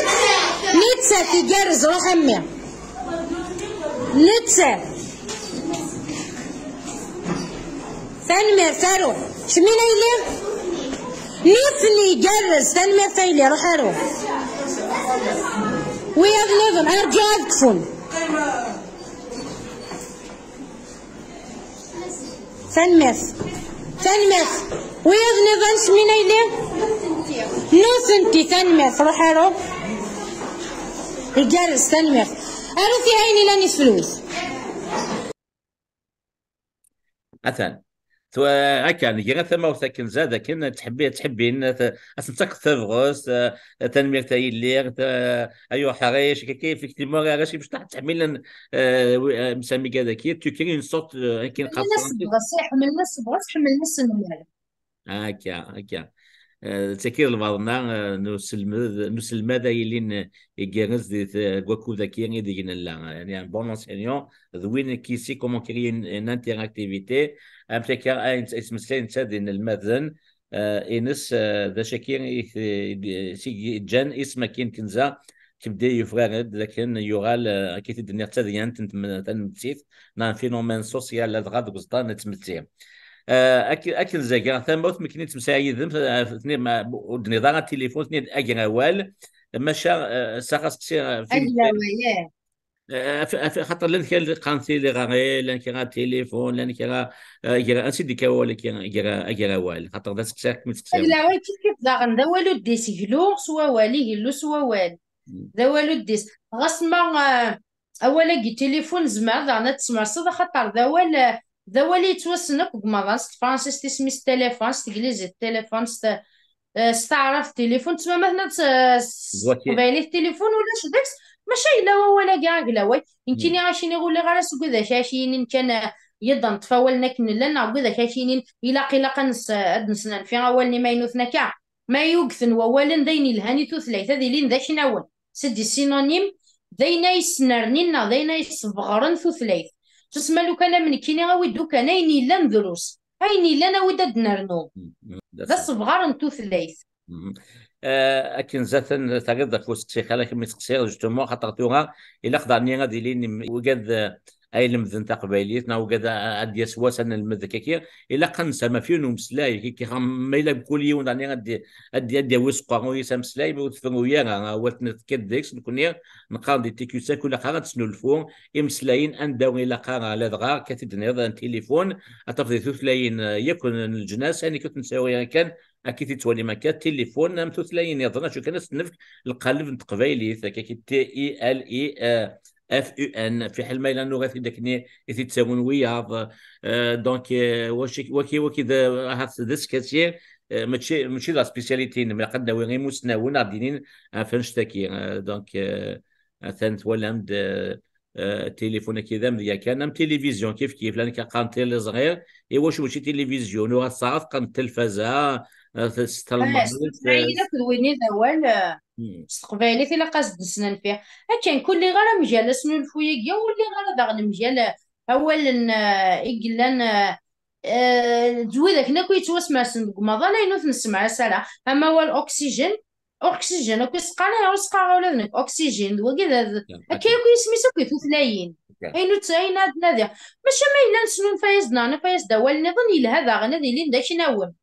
Nettat igerrez, ruḥ a mmi. Nettat. Tanemmirt, aru. Cemmin a yelli? Nitni igerrez, tanemmirt a yelli, ruḥ aru. Wiyaḍ nniḍen, arǧu ad kfun. Tanemmirt. Tanemmirt. Wiyaḍ nniḍen cemmin a yelli? Nutenti, tanemmirt. Ruḥ aru. Igerrez, tanemmirt. Aru tihayin ilan i tfelwit. Atan. Tura akka, nga tamawt akken zad, akken ttḥebbi-, ttḥebbin, t-, ad sen-ttakfeḍ tabɣest, eh, tanemmirt a yelli, t-, ay uḥric, kiki, effectivement, arrac imecṭaḥ ttḥemmilen, eh, wi-, eh, msamigad-agi, tu crées une sorte, eh, akken qqaren s tefransist. Ḥemmlen asebɣes, ḥemmlen asebɣes, ḥemmlen aselmad. Akka, akka. Eh, d tagi d lbaḍna, eh, n uselmed, n uselmad ay yilin, eh, igerrez di t-, deg wakud-agi ideg nella. Yani, un bon enseignant, d win qui sait comment créer une, une interactivité. Amek akka ay nett-, ay ttmeslayen netta d inelmaden, eh, ines, eh, d acu-agi i t-, i d-, i tt-id-yeǧǧan isem-agi n Kenza, kebdi yufrar-d, d akken yuɣal, eh, akka i t-id-nniɣ, d tadyant n tm-, tanmettit, neɣ un phénomène social, ladɣa deg uẓeṭṭa n tmetti. Eh, ak-, akken zaga, tamawt mi ken-id-temsaya yid-m, eh, tni-, ma, ur d-nniḍ ara tilifun, tenniḍ agrawal, maca, eh, s aseqsi, eh, fi Agrawal, eh. Eh, af-, af-, xaṭer llan kra qqaren tiliɣri, llan kra tilifun, llan kra, eh, gra-, ansi d-ikka wawal-agi, gra-, agrawal? Xaṭer d aseqsi akken i tt-seqsiɣ. Agrawal kif kif daɣen, d awal uddis, glu s wawal, igellu s wawal. Mm. D awal uddis. Ɣas ma, eh, awal-agi tilifun, zemreɣ daɣen ad t-tesmerseḍ, axaṭer d awal, eh, d awal yettwassen akk deg umaḍal, s tefransist isem-is téléphone, s teglizit téléphone, s te-, eh, s taɛrabt tilifun, ttmamaten ad s-, s teqbaylit tilifun, ulac deg-s, maca yella wawal-agi aglaway. Nekkini ad k-iniɣ, ur lliɣ ara seg widak ad k-yinin kan, eh, yad ad neṭṭef awalen akken llan, neɣ seg widak ad k-yinin ilaq, ilaq ad nes-, ad d-nesnanfi awalen imaynuten akka. Ma yugten wawalen d ayen yelhan i tutlayt, ad ilin d aknawen, c'est des synonymes, d ayen ay snernin neɣ d ayen ay sbeɣren tutlayt. Susma lukan am nekkini, awi-d ukan ayen yellan drus, ayen yellan awi-d ad d-nernu. Mm, mm, d asebɣar n tutlayt. Mhm. Eh, akken zaten terriḍ ɣef useqsi, xala kemm i seqsiɣ, justement, xaṭer tura ilaq daɣen ad ilin im-, wigad, eh, ay lemden taqbaylit, neɣ wigad a-, a-, ad d-yas wass ad nelmed kaki, ilaq ad nserma f yiwen umeslay, kiki, ma yella mkul yiwen daɣen ad d-, ad d-, ad d-yawi s uqerruy-is ameslay, ma ur tefru ara, awal tekkiḍ deg-s, nekni neqqar di T Q cinq, ur ilaq ara ad tesnulfu imeslayen anda ur ilaq ara, ladɣa akka t-id-tenniḍ, n tilifun, ad tafeḍ di tutlayin, eh, yakk n leǧnas, ayen akka ur t-nettawi ara kan, akka i t-ttwalim akka, tilifun, am tutlayin nniḍen, acu kan ad s-nefk lqaleb n teqbaylit, akka ki T I L I F U N, fiḥel ma yella nuɣa-t-id akken i, i t-id-ttawin wiyaḍ. Eh, donc, eh, waki, waki, waki d, ahat d askasi, eh, mačči, mačči d la spécialité-inem, ilaq ad d-nawi imusnawen ad d-inin ɣef annect-agi. Eh, donc, eh, atan twalam-d, eh, eh, tilifun-agi d amedya kan, am tilivizyu kif kif, llan kan qqaren tiliẓri, i wacu mačči tilivizyu, nuɣal s taɛrabt qqaren telfaza, eh, s talmanit, eh, ayen akk d win i d awal, eh, s teqbaylit ilaq ad s-d-nesnanfi. Akken, kul liɣ ara mgal asnulfu-agi, ur liɣ ara daɣen mgal, eh, awalen, eh, i yellan, eh, eh, d wid akken akk yettwasmersen deg umaḍal, ayen ur t-nessemras ara. Am awal oxygène, oxygène akk i s-qqaren, ur s-qqareɣ ula d nekk, oxygène, d wagi d, d, akka akk yisem-is akk i tutlayin. Ayen ur tt-, ayen ad nadiɣ. Maca ma yella nesnulfa-yas-d neɣ nufa-yas-d awal nniḍen, yelha daɣen ad ilin d aknawen.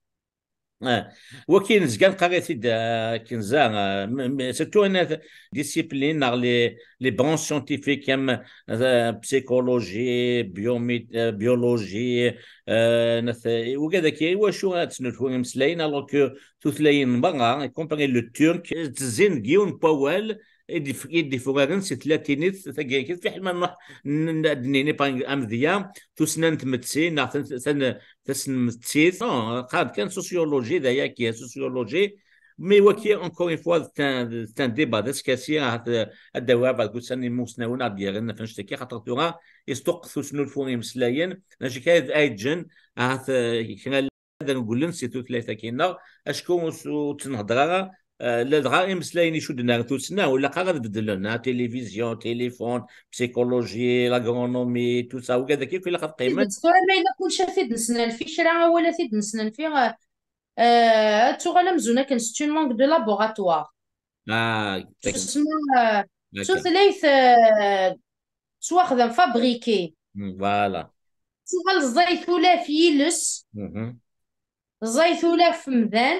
Ah, waki nezga neqqar-it-id, ah, Kenza, ah, m-, m-, surtout une discipline, neɣ les, les branches scientifiques, am, ah, psychologie, biomi-, ah, biologie, ah, nat-, wigad-agi, i wacu ad tesnulfu imeslayen, alors que tutlayin merra, y compris le turc, ttezzin deg yiwen n wawal, i d-if-, i d-ifuraren si tlatinit tagrikit, fiḥel ma nruḥ n-, n-, ad d-nini, par exemple, amedya, tussna n tmetti, neɣ tan-, tan-, tasnmettit. Non, qqaren kan sociologie, d ayagi, sociologie. Mais waki, encore une fois, c'est un, c'est un débat d askasi, ahat, eh, ad d-awiɣ ɣer ussan imusnawen ad d-yerren ɣef annect-agi, xaṭer tura, isṭuqqet usnulfu imeslayen, d acu kan ay ǧǧen, ahat, eh, kra ad rewlen si tutlayt-agi-nneɣ, acku ur s-, ur tt-nhedder ara, eh, ladɣa imeslayen icudden ar tussna, ur ilaq ara ad beddlen, ha, tilivizyu, tilifun, psychologie, l'agronomie, tout ça, wigad-agi akk ilaq ad qqimen. Tidet, tura ma yella kullec ad t-id-nesnanfi, kra awal ad t-id-nesnanfi, eh, euh, ad tuɣal amzun akken c'est une langue de laboratoire. Ah, tusma, euh, tutlayt, euh, tettwaxdam fabriquée. Voilà. Tuɣal ẓẓay tulaf yiles. Ẓẓay tulaf mdan.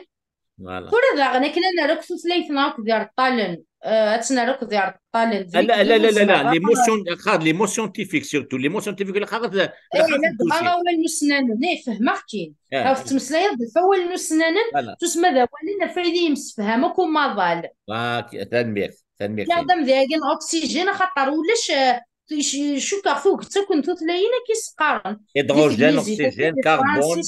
Voilà. Tura daɣen akken ad nerr akk tutlayt-nneɣ akked ireṭṭalen, euh, ad tt-nerr akked ireṭṭalen. Ala, ala, ala, ala, les mots scien-, xaṭ, les mots scientifiques surtout, les mots scientifiques, la xaṭ, la xaṭ. Ladɣa awal n usnanen, eh, fehmeɣ-kem. Aw tettmeslayeḍ ɣef wawal n usnanen, tusma d awalen ɣef ay d yemsefham akk umaḍal. Tanemmirt, tanemmirt. Yaɣ-d amedya-agi n oxygène, axaṭer ulac, eh, cukkeɣ tuget akk n tutlayin akka i s-qqaren. Hydrogène, oxygène, carbone.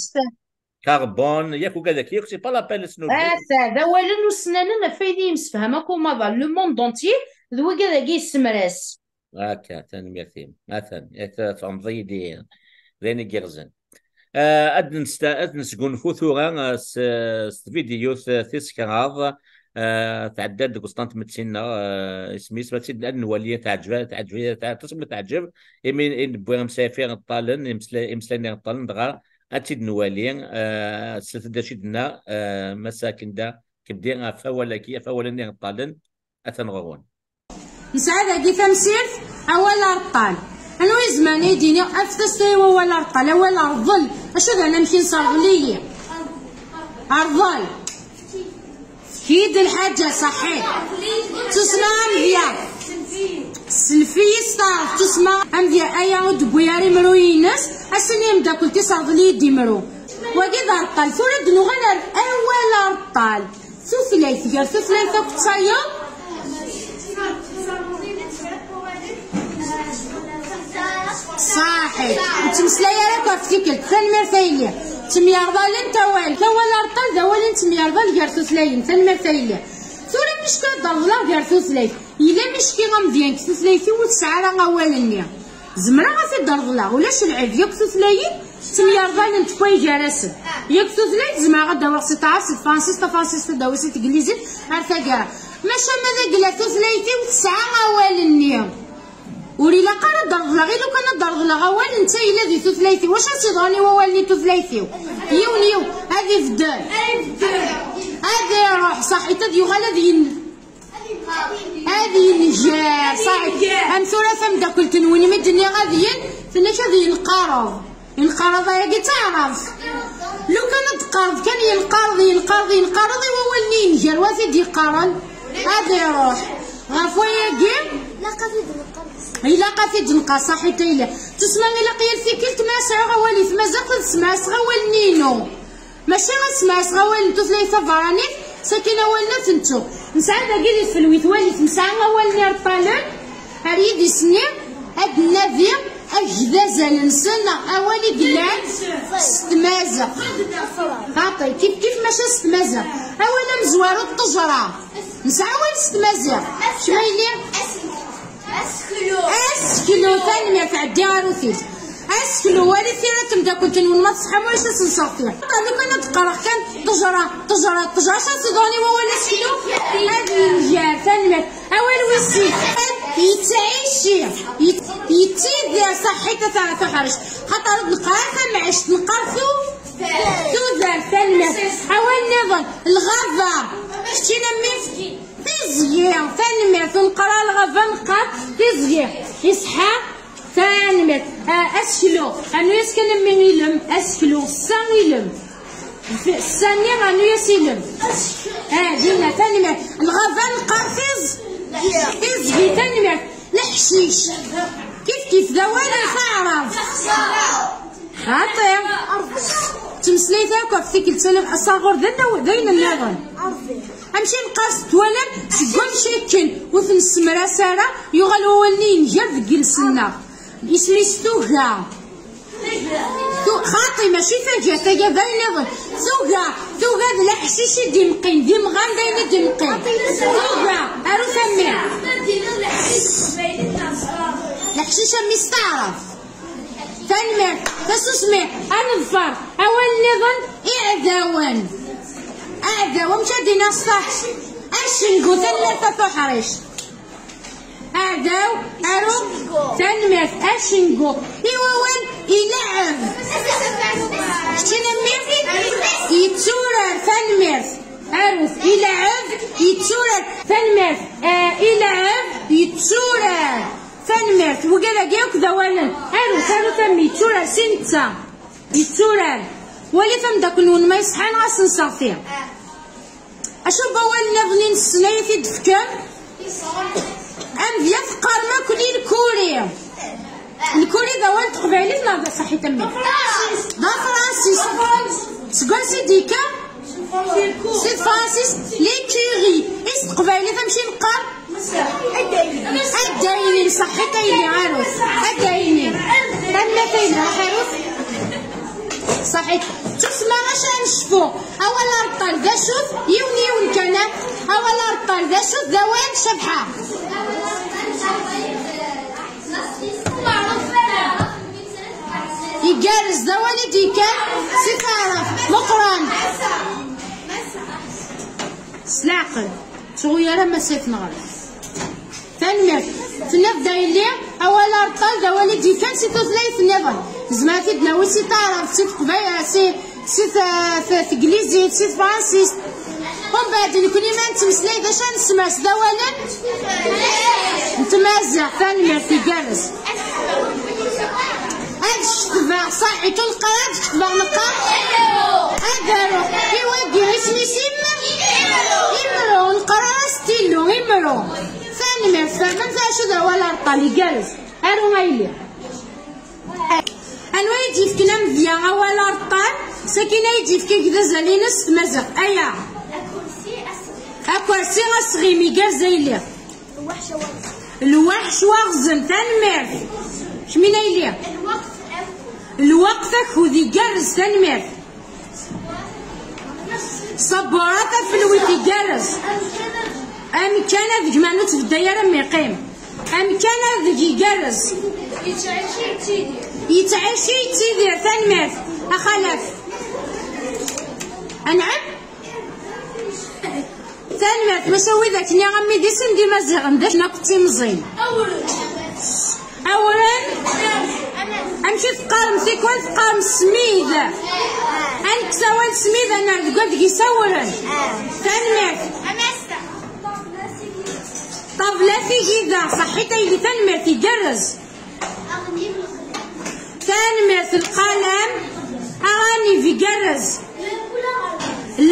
Carbone, yak ugad-agi, c'est pas la peine ad s-nurgu. Ata, d awalen usnanen ɣef ay d yemsefham akk umaḍal, le monde entier, d wigad-agi yessemras. Akka, tanemmirt-im. Atan, atan, tfehmeḍ-iyi-d, d ayen igerrzen. Ah, ad nesta-, ad nesgunfu tura, ah, s, s tvidyut, ah, tis kraḍ, ah, tɛedda-d deg uẓeṭṭa n tmetti-nneɣ, ah, isem-is, ad tt-id-, ad nwali, teɛǧeb, teɛǧeb, teɛǧeb, imi i newwi amsayef ireṭṭalen, imesla-, imeslayen ireṭṭalen, dɣa ad tt-id-nwali, ah, s d acu i d-tenna, ah, Massa Kenda Kebdi ɣef wawal-agi, ɣef wawal-nni ireṭṭalen, atan ɣur-wen. Nesɛa dagi tamsirt, awal areṭṭal. Anwa izemren ad yi-d-yini, afet-as tura i wawal areṭṭal, awal rḍel. Acu d anamek-ines, rḍel-iyi? Rḍel. Tefki-d lḥaǧa, ṣaḥit. Tussma amedya. Slef-iyi s taɛrabt, tussma amedya. Aya ur d-tewwi ara imru-ines, as-ini i tmeddakelt-is rḍel-iyi-d imru. Wagi d areṭṭal. Tura ad d-nuɣal ar awal areṭṭal. Tutlayt, gar tutlayt akked tayeḍ. Ṣaḥit. Ur ttmeslay ara akk ɣef tikkelt. Tanemmirt a yelli. Ttemyerḍalent awal. Awal areṭṭal d awal n ttemyerḍal gar tutlayin. Tanemmirt a yelli. Tura micki ad d-reḍleɣ gar tutlayt. Yella micki amedya deg tutlayt-iw ur tesɛi ara awal-nni. Zemreɣ ad t-id-reḍleɣ, ulac lɛib, yakk tutlayin ttemyerḍalent akk gar-asen. Yakk tutlayt zemreɣ ad d-awiɣ si taɛrabt, si tefransist, tafransist ad d-awiɣ si teglizit ar taggara. Maca ma d agla tutlayt-iw tesɛa awal-nni. Ur ilaq ara ad d-reḍleɣ, i lukan ad d-reḍleɣ awal, netta yella di tutlayt-iw. Wacu ad s-yeḍrun i wawal-nni n tutlayt-iw? Yiwen, yiwen, ad ibeddel. Ad iruḥ, ṣaḥit, ad yuɣal ad yen-, ad yenger, ṣaḥit. Am tura tameddakelt-nwen, mi d-nniɣ ad yen-, tenna-k ad yenqareḍ. Yenqareḍ ayagi d taɛrabt. Lukan ad d-teqqareḍ kan yenqareḍ, yenqareḍ, yenqareḍ, i wawal-nni yenger, wa t-id-yeqqaren ad iruḥ. Ɣef wayagi, ilaq ad t-id-neqqar, ṣaḥit a yelli. Tusma ilaq yal tikkelt ma sɛiɣ awal i tmaziɣt ad smeɛseɣ awal-nni-inu. Mačči ad smeɛseɣ awal n tutlayt tabeṛṛanit, sakin awal-nni ad t-nettu. Nesɛa dagi di tfelwit, walit, nesɛa awal-nni ireṭṭalen, ar yidis-nni ad d-nadi agdazal-nsen neɣ awal i yellan s tmaziɣt. Xaṭi, kif kif maca s tmaziɣt. Awal amezwaru d ṭṭejra. Nesɛa awal s tmaziɣt. Kma yelli? Aseklu. Aseklu, tanemmirt, ɛeddi ar util. Aseklu, walit tira n temdakelt-nwen ma tṣeḥḥam, ulac ad sen-seɣtiɣ. Lukan ad d-qqareɣ kan ṭṭejra, ṭṭejra, ṭṭejra, acu ad s-iḍrun i wawal aseklu? Ad yenger, tanemmirt. Awal wis sin, yettɛici, yet-, yettidir, ṣaḥit a ta-, taḥrict. Xaṭer ur d-neqqar ara tamɛict, neqqar tu-, tudert, tanemmirt. Awal nniḍen, lɣaba, keččini a mmi? Tiẓgi, tanemmirt, ur neqqar ara lɣaba, neqqar tiẓgi. Iṣeḥḥa, tanemmirt. Ah, aseklu, rnu-yas kan a mmi ilem, aseklu, ssa ilem. F-, ssa-nni rnu-yas ilem. Ah, dinna, tanemmirt. Lɣaba neqqar tiẓ-, tiẓgi, tanemmirt. Leḥcic. Kif kif, d awal n taɛrabt. Xaṭi. Ttmeslayet akk ɣef tikkelt, asaɣur d anaw-, d ayen nniḍen. Amek i neqqar s twalam seg wamek akken ur t-nessemras ara, yuɣal wawal-nni yenger deg yiles-nneɣ. Isem-is tuga. Tu-, xaṭi, mačči taga, taga d ayen nniḍen. Tuga, tuga d leḥcic i d-imeqqin, d imɣan d ayen i d-imeqqin. Tuga, aru tammi. Leḥcic a mmi s taɛrabt. Tanemmirt, tasusmi, ad neḍfer awal nniḍen, iɛdawen. Aɛdaw, amek ad d-iniɣ ṣṣeḥ? Acengu, tanemmirt a tuḥrict. Aɛdaw, aru, tanemmirt, acengu. I wawal, ileɛɛeb. Keččini a mmi? Yetturar, tanemmirt. Arut, ileɛɛeb, yetturar, tanemmirt. Ah, ileɛɛeb, yetturar, tanemmirt. Wigad-agi akk d awalen. Arut, arut a mmi, yetturar si netta. Yetturar. Walit ameddakel-nwen ma yeṣḥa neɣ ad s-nseɣti. Acu n wawal nniḍen i nessen ay t-id-tefkem? Amedya teqqarem akk lilkuri. Lkuri d awal n teqbaylit neɣ d asaḥit a mmi? D afransis. Seg wansi i d-yekka? Si tefransist, l'écurie. I s teqbaylit amek i neqqar? Addaynin, ṣaḥit a yelli, arut. Addaynin. Tanemmirt a yelli, ruḥ arut. Ṣaḥit. Tusma acu ad necfu? Awal areṭṭal d acu-t? Yiwen yiwen kan. Awal areṭṭal d acu-t? D awal Cabḥa. Igerrez, d awal i d-yekkan si taɛrabt. Meqqran. S leɛqel. Ttɣu ara ma sayf neɣra. Tanemmirt. Tenniḍ-d a yelli, awal areṭṭal d awal i d-yekkan si tutlayt nniḍen. Nezmer ad t-id-nawi si taɛrabt, si teqbaylit, si, si t-, t-, teglizit, si tefransist. Umbeɛd, nekni ma nettmeslay d acu ad nessemres d awalen? N tmaziɣt, tanemmirt, igerrez. Ad cetbeɣ, ṣaḥit, ur neqqar ad cetbeɣ, neqqar ad aruɣ. I wagi, isem-is im-, imru, ur neqqar ara stylo, imru. Tanemmirt, tfehmemt acu d awal areṭṭal, igerrez. Aru a yelli. Anwa i d-yefken amedya awal areṭṭal? Sakin ay d-yefka deg d azal-ines s tmaziɣt. Aya. Akersi asɣim, igerrez a yelli. Lweḥc waɣzen, tanemmirt. Kemmini a yelli. Lweqt akud, igerrez, tanemmirt. Ṣabbura tafelwit, igerrez. Amkan ad gman ur tbedday ara mi yeqqim. Amkan ad igerrez. Yettɛici yettidir, tanemmirt. Axalaf. Anɛam? Tanemmirt, maca wid akken i am-, d isem d imaziɣen, d acu akk d timẓin. Awren. Amek i teqqarem tikwal? Teqqarem smid. Ad nekkes awal smid, ad nerr deg wadeg-is awren. Tanemmirt. Ṭabla tigida, ṣaḥit a yelli, tanemmirt, igerrez. Tanemmirt, lqalam, aɣanib, igerrez.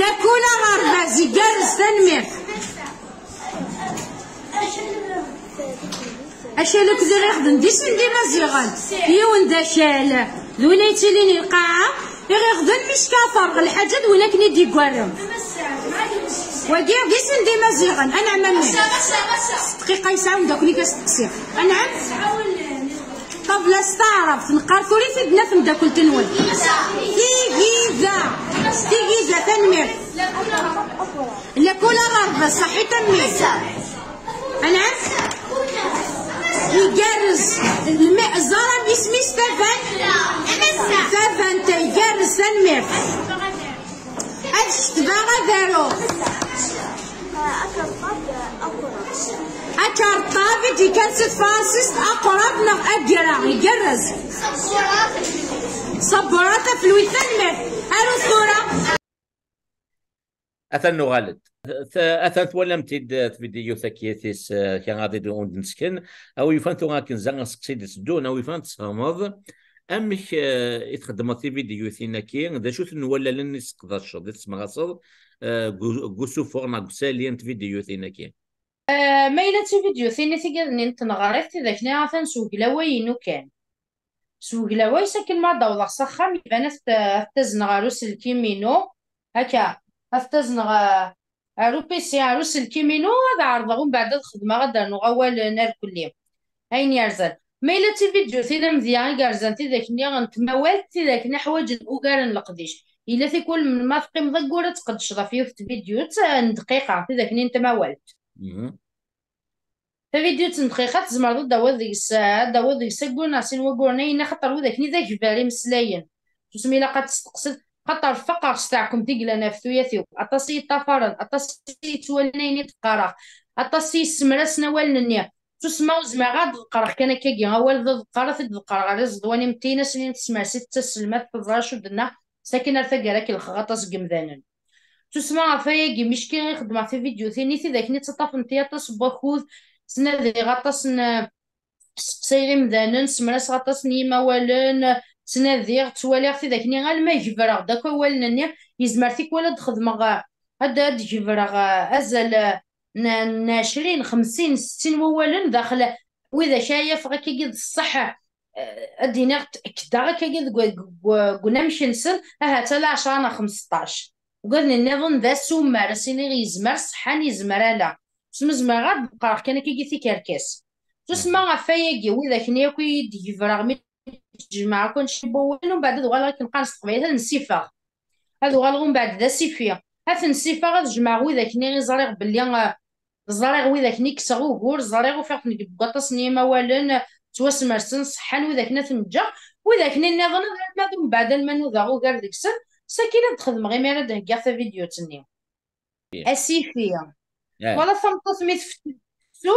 Lakul aɣerbaz, igerrez, tanemmirt. Acal akk d iɣiɣden d isem d imaziɣen. Yiwen d akal, d win ay yettilin i lqaɛa, iɣiɣden mi ckaɣ terɣ lḥaǧa d win akken i d-iggarren. Wagi d isem d imaziɣen, anɛam a mmi. S dqiqa yesɛa umeddakel-ik asteqsi. Anɛam? Ṭabla s taɛrabt, neqqar tura i t-id-naf tmeddakelt-nwen. Tigida. Tigida, tanemmirt. Lakul aɣerbaz, ṣaḥit a mmi. Anɛam? Igerrez. Lmi-, ẓer isem-is, tafant. Tafant, igerrez, tanemmirt. Ad cetbeɣ, ad aruɣ. Akerṭab i d-ikkan si tefransist, aqrab neɣ agraɣ, igerrez. Ṣabbura tafelwit, tanemmirt. Aru tura. Atan nuɣal-d. T-, atan twalam-t-id, eh, tvidyut-agi tis, eh, kra ad d-nesken. A wi yufan tura akken za aseqsi d-iteddun, a wi yufan tesfehmeḍ amek, eh, i txeddmeḍ tividyutin-agi, d acu-ten wallalen i tesseqdaceḍ, i tessemraseḍ, eh, deg u-, deg usufeɣ neɣ deg usali n tvidyutin-agi? Eh, ma yella d tividyutin i tigad-nni n tneɣrit, tidak-nni atan s weglaw-inu kan. S weglaw-is akken ma ad d-awḍeɣ s axxam, iban ad t-, ad t-azneɣ ɣer uselkim-inu. Akka, ad t-azneɣ, eh, ɣer U P C, ɣer uselkim-inu, ad ɛerḍeɣ umbeɛd ad xedmeɣ, ad d-rnuɣ awalen irkelli. Ayen yerzan. Ma yella d tividyutin amedya i yerzan tidak-nni n tmawalt, tidak-nni ḥwaǧen ugar n leqdic. Yella tikwal melmi ad teqqimeḍ aggur ad tqeddceḍ ɣef yiwet n tvidyut, eh, n dqiqa, tidak-nni n tmawalt. Mhm. Tavidyut n dqiqa tzemreḍ ad d-tawiḍ deg-s, ad d-tawiḍ deg-s aggur neɣ sin wagguren, ayen axaṭer widak-nni d agbar imeslayen. Tusmi ilaq ad testeqsiḍ, xaṭer faqeɣ s taɛkumt i yellan ɣef tuyat-iw. Aṭas i yi-ṭṭafaren, aṭas i yettwalin ayen i d-qqareɣ, aṭas i yessemrasen awalen-nni. Susma, ur zmireɣ ad ḍeqqreɣ kan akkagi. Awal d aḍeqqar, ad t-id-ḍeqqreɣ ɣer iẓeḍwan imettiyen, ad s-inin tesmersit d taselmadt, teẓra acu d-tenna, sakin ar taggara ad k-lxeɣ aṭas n yemdanen. Susma ɣef wayagi, micki i xeddmeɣ tividyutin-nni, tidak-nni ttaṭṭafent-iyi aṭas n wakud, ttnadiɣ aṭas n, sseqsayeɣ imdanen, ssemraseɣ aṭas n yimawalen, ttnadiɣ, ttwaliɣ tidak-nni, alma gebreɣ-d akk awalen-nni, yezmer tikwal ad d-xedmeɣ, ad, ad d-gebreɣ, eh, azal, eh, n, n ɛecrin, xemsin, settin wawalen daxel, widak ara yafeɣ akkagi d ṣṣeḥ, eh, ad d-iniɣ kkdeɣ akkagi deg, deg, deg unamek-nsen, ahat ala ɛecra neɣ xmesṭac. Ugaden nniḍen d asummer, ad s-iniɣ yezmer ṣeḥḥan, yezmer ala. Ur zmireɣ ad ḍeqqreɣ kan akkagi tikerkas. Susma ɣef wayagi, widak-nni akk i d-gebreɣ mi d-jemɛeɣ akk annect n wawalen, umbeɛd ad uɣaleɣ akken qqaren s teqbaylit ad nsifeɣ. Ad uɣaleɣ umbeɛd d asifi. Ad ten-sifeɣ, ad jemɛeɣ widak-nni i ẓriɣ belli, eh, ẓriɣ widak-nni kkseɣ ugur, ẓriɣ ufiɣ-ten deg waṭas n yimawalen, ttwasmersen, ṣeḥḥan, widak-nni ad ten-ǧǧeɣ, widak-nni nniḍen ad, ma d umbeɛd alma nudaɣ ugar deg-sen, sakin ad d-xedmeɣ imi ara d-heggiɣ tavidyut-nni. Asifi. Wala tameṭṭut mi teftu,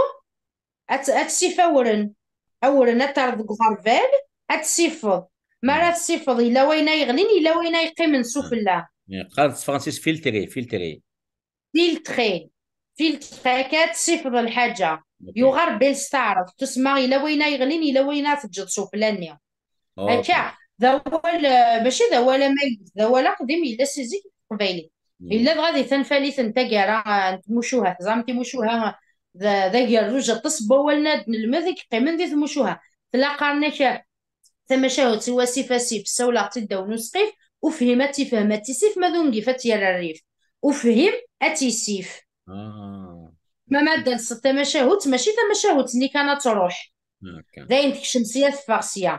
ad, ad tsif awren. Awren ad terreḍ deg uɣerbal, ad tsifeḍ. Mi ara tsifeḍ, yella wayen ay yeɣlin, yella wayen ay yeqqimen sufella. Qqaren s tefransist filtrer, filtrer. Filtrer. Filtrer, akka ad tsifeḍ lḥaǧa. Yuɣal bil s taɛrabt, tusma yella wayen ay yeɣlin, yella wayen ara teǧǧeḍ sufella-nni. Akka, d awal, eh, mačči d awal amaynut, d awal aqdim yella si zik deg teqbaylit. Yella dɣa di tanfalit n taggara, eh, n tmucuha, teẓram timucuha, d, d agerruj aṭas n wawalen ad nelmed i yeqqimen di tmucuha. Tella qqaren-ak, eh, tamacahut i wasif asif, ssawleɣ-tt-id ddaw n usqif, ufhim ad tifhem ad tisif, ma d ungif ad tt-yerr rrif. Ufhim ad tisif. Ma ma d-talseḍ tamacahut, mačči tamacahut-nni kan ad truḥ. D ayen tekcem sya teffeɣ sya.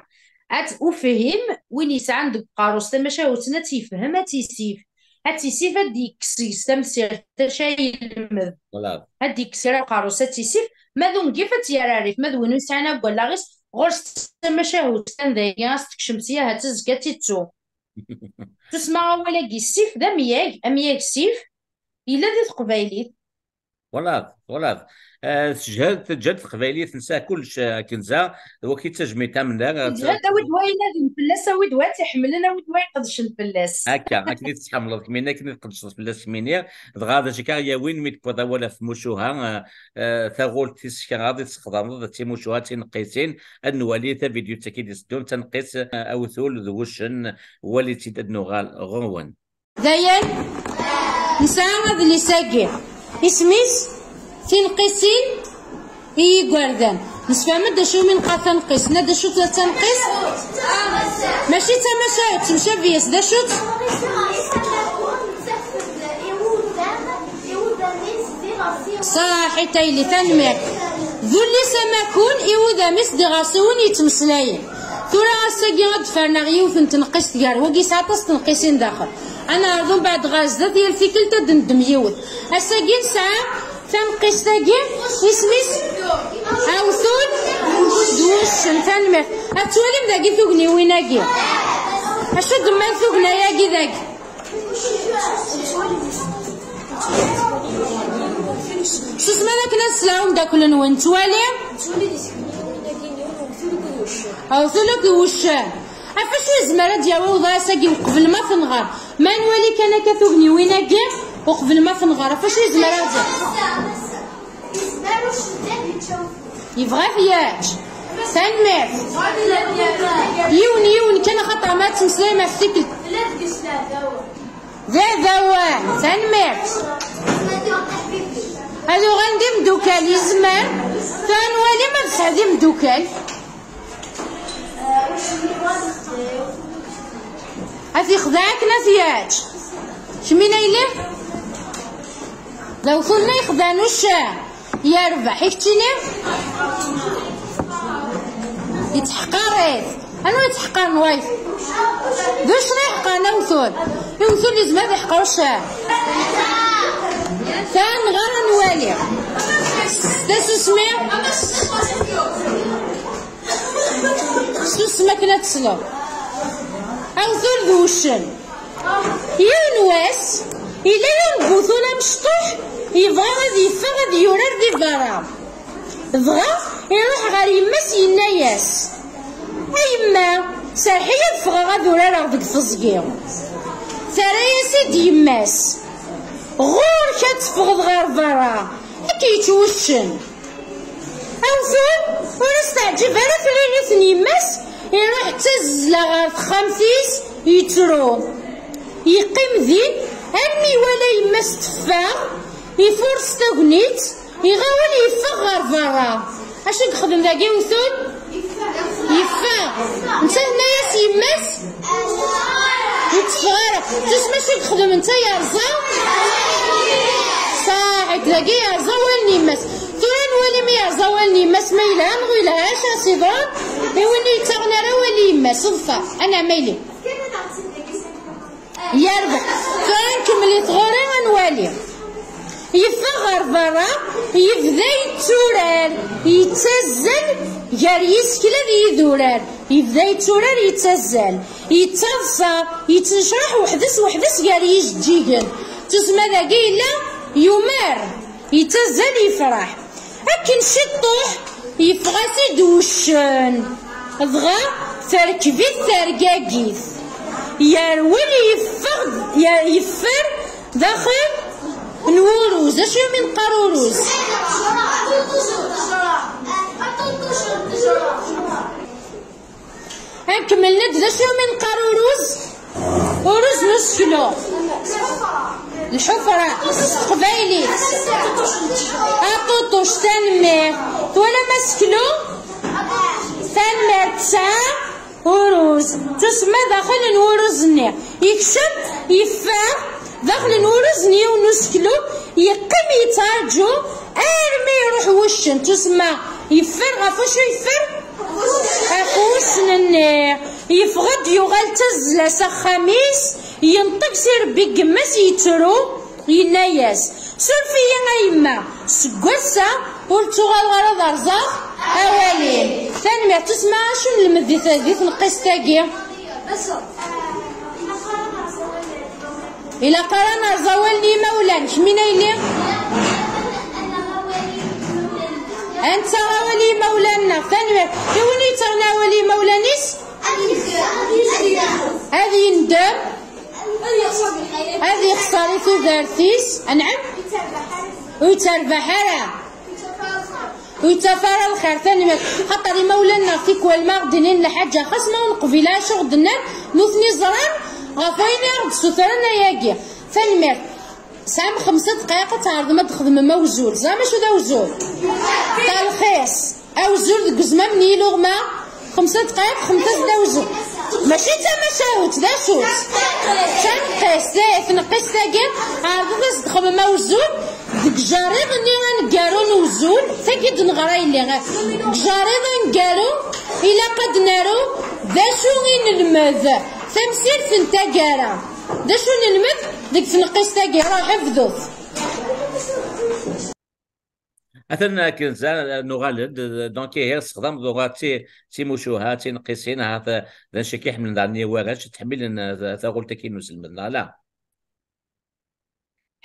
Ad ufhim, win yesɛan deg uqerru-s tamacahut-nni ad tt-yefhem, ad tt-yessif. Ad tt-yessif, ad d-yekkes seg-s tamsirt, acu ay yelmed. Ad d-yekkes kra uqerru-s, ad tt-yessif. Ma d ungif, ad tt-yerr rrif. Ma d win ur yesɛin akk wallaɣ-is, ɣur-s tamacahut kan dagi, ad s-tekcem sya, ha-tt azekka ad tt-ittu. Tusma awal-agi ssif d amyag, amyag ssif, yella di teqbaylit. Voilà, voilà. Eh, tejhed, teǧhed teqbaylit, nesɛa kullec, eh, akken za, d waki d tajmilt am da, eh, teǧhed, awi-d wayen ad fell-as, awi-d wayen tt-iḥemmlen, awi-d wayen qedcen fell-as. Akka, akken i tettḥemmleḍ kmini, akken i tqedceḍ fell-as kmini, dɣa d acu akka yawin mi d-tewwiḍ awal ɣef tmucuha, eh, eh, taɣult tis kraḍ i tesxedmeḍ d timucuha d tineqqisin, ad nwali tavidyut-agi d-iteddun, taneqqist, eh, awtul d wuccen, wali-tt-id ad nuɣal ɣur-wen. Dayen, nesɛa adlis-agi. Isem-is Tineqqisin i yigerdan. Nesfehmed d acu umi neqqar taneqqist. Nna d acu-tt taneqqist? Mačči d tamacahut, temcabi-yas d acu-tt? Ṣaḥit a yelli, tanemmirt. D ullis amakun i wudam-is d iɣersiwen yettmeslayen. Tura ass-agi ad d-ferneɣ yiwet n tneqqist gar wagi, yesɛa aṭas n tneqqisin daxel. Ad neɛreḍ umbeɛd ɣer zdat, yal tikkelt ad d-neddem yiwet. Ass-agi nesɛa taneqqist-agi, isem-is Awtul d wuccen. Tanemmirt. Ad twalim dagi tugniwin-agi. Acu d-temmal tugna-agi dagi? Susem akken ad sleɣ umeddakel-nwen. Ttwali? Awtul akked wuccen. Ɣef wacu yezmer ad d-yawi uḍar ass-agi uqbel ma tenɣer? Ma nwali kan akka tugniwin-agi uqbel ma tenɣer, ɣef wacu yezmer ad d-yawi? Yebɣa ad t-yaǧ. Tanemmirt. Yiwen, yiwen kan, axaṭer ma ad temmeslayem ɣef tikkelt. D aɛdawan. Tanemmirt. Ad uɣalen d imeddukal, yezmer. Tura nwali ma tesɛa d imeddukal. Ad t-yexdeɛ akken ad t-yaǧ. Kemmini a yelli? D awtul-nni yexdeɛen uccen. Yerbeḥ, i keččini? Yettḥeqqar-it. Anwa yettḥeqqaren wayeḍ? D uccen i yeḥqaren awtul. Awtul yezmer ad yeḥqer uccen. Ta nɣer ad nwali. Tasusmi. Susem akken ad tesleḍ. Awtul d wuccen. Yiwen wass, yella yiwen n wutul amecṭuḥ yebɣa ad yeffeɣ ad yurar di berra. Dɣa iruḥ ɣer yemma-s, yenna-yas: "A yemma, serreḥ-iyi ad ffɣeɣ ad urareɣ deg teẓgi." Terra-yas-id yemma-s: "Ɣur-k ad teffɣeḍ ɣer berra, ad k-yečč wuccen." Awtul ur as-teɛǧib ara tririt n yemma-s, iruḥ d tazzla ɣer texxamt-is, yettru. Yeqqim din armi iwala yemma-s teffeɣ, ifures tagnit, iɣawel yeffeɣ ɣer berra. Acu i yexdem dagi utul? Yeffeɣ. Netta tenna-yas yemma-s ur tteffeɣ ara. Tusma acu i yexdem netta? Yerẓa. Saḥit, dagi yerẓa awal n yemma-s. Tura nwali mi yerẓa awal n yemma-s ma yelha neɣ yelha. Acu as-iḍran i win ur yettaɣen ara awal n yemma-s? Ḍfer, anɛam a yelli. Yerbeḥ. Tura nkemmel i tɣuri ad nwali. Yeffeɣ ɣer berra, yebda yetturar, yettazzal gar yisekla d yidurar. Yebda yetturar, yettazzal, yettaḍsa, yettnecraḥ weḥd-s weḥd-s gar yijeǧǧigen. Tusma dagi yella yumar, yettazzal, yefreḥ. Akken ciṭṭuḥ, yeffeɣ-as-id wuccen. Dɣa terkeb-it tergagit. Yerwel yeffeɣ-d, yer-, yeffer daxel n wuruz. Acu umi neqqar uruz? Ad kemmlen-d d acu umi neqqar uruz? Uruz n useklu. Lḥufra s teqbaylit. Aṭuṭuc, tanemmirt. Twalam aseklu? Tanemmirt, tesɛa uruz. Tusemma daxel n wuruz-nni. Yekcem, yeffeɣ daxel n wuruz n yiwen n useklu, yeqqim yettraǧu armi iruḥ wuccen. Tusemma yeffer, ɣef wacu yeffer? Ɣef wuccen-nni. Yeffeɣ-d, yuɣal d tazzla s axxam-is, yenṭeg s irebbi n yemma-s, yettru, yenna-yas: "Suref-iyi a yemma, seg wass-a ur ttuɣaleɣ ara ad rẓeɣ awal-im." Tanemmirt. Tusemma acu nelmed di t-, di tneqqist-agi? Ilaq ara nerẓ awal n yimawlan. Kemmini a yelli. Ad nettaɣ awal i yimawlan-nneɣ. Tanemmirt. I win yettaɣen awal i yimawlan-is, ad yendem, ad yexṣer i tudert-is. Anɛam? Ur yetterbaḥ ara. Ur yettaf ara lxir, tanemmirt. Xaṭer imawlan-nneɣ tikwal ma ɣ-d-inin lḥaǧa, xas ma ur neqbil ara acu ɣ-d-nnan, nutni ẓran ɣef wayen i ɣ-d-ssutren ayagi. Tanemmirt. Tesɛam xemsa dqayeq ad tɛerḍem ad d-txedmem awzul. Teẓram acu d awzul? Talxis. Awzul deg uzmam n yiluɣma. Xemsa dqayeq, xemsa d awzul. Mačči d tamacahut, d acu-tt? D taneqqist, eh, taneqqist-agi, ɛerḍet ad s-d-txedmem awzul. Deg ujerriḍ-nni aneggaru n uzul, tagi d-neɣra yelli, deg ujerriḍ aneggaru, ilaq ad naru d acu i nelmed, tamsirt n taggara. D acu nelmed deg tneqqist-agi? Ruḥ bdut. Atan akken zan, nuɣal-d, donc ihi tessexdameḍ uɣ-, d ti-, d timucuha, d tineqqisin, ahat d acu akka i ḥemmlen daɣen warrac, ttḥemmilen, eh, taɣult-agi n uselmed, neɣ ala?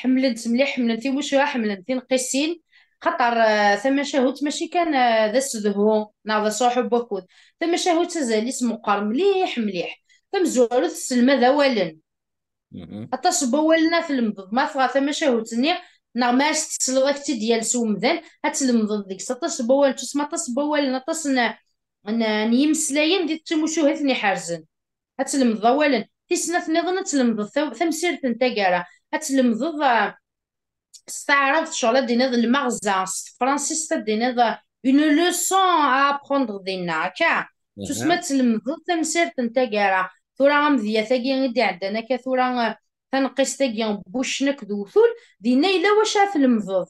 Ḥemmlen-tt mliḥ, ḥemmlen timucuha, ḥemmlen tineqqisin, xaṭer, eh, tamacahut mačči kan, eh, d asedhu neɣ d asruḥu n wakud. Tamacahut azal-is meqqer mliḥ, mliḥ. Tamezwarut, tesselmad awalen. Mhm. Aṭas n wawalen ad tlemdeḍ ma tɣer tamacahut-nni, neɣ ma as-tesleḍ ad k-tt-id-yales umdan, ad tlemdeḍ deg-s aṭas n wawalen. Tusma aṭas n wawalen, aṭas n, n, n yimeslayen di timucuha i ten-iḥerzen. Ad tlemdeḍ awalen. Tis snat nniḍen ad tlemdeḍ taw-, tamsirt n taggara. Ad tlemdeḍ, ah, s taɛrabt ccɣel ad d-tiniḍ lmeɣza, s tefransist ad d-tiniḍ, ah, une leçon à apprendre dinna, akka. Tusma ad tlemdeḍ tamsirt n taggara. Tura amedyat-agi i d-iɛeddan akka tura, ah, taneqqist-agi n wuccen akked uwtul, dinna yella wacu ad tlemdeḍ.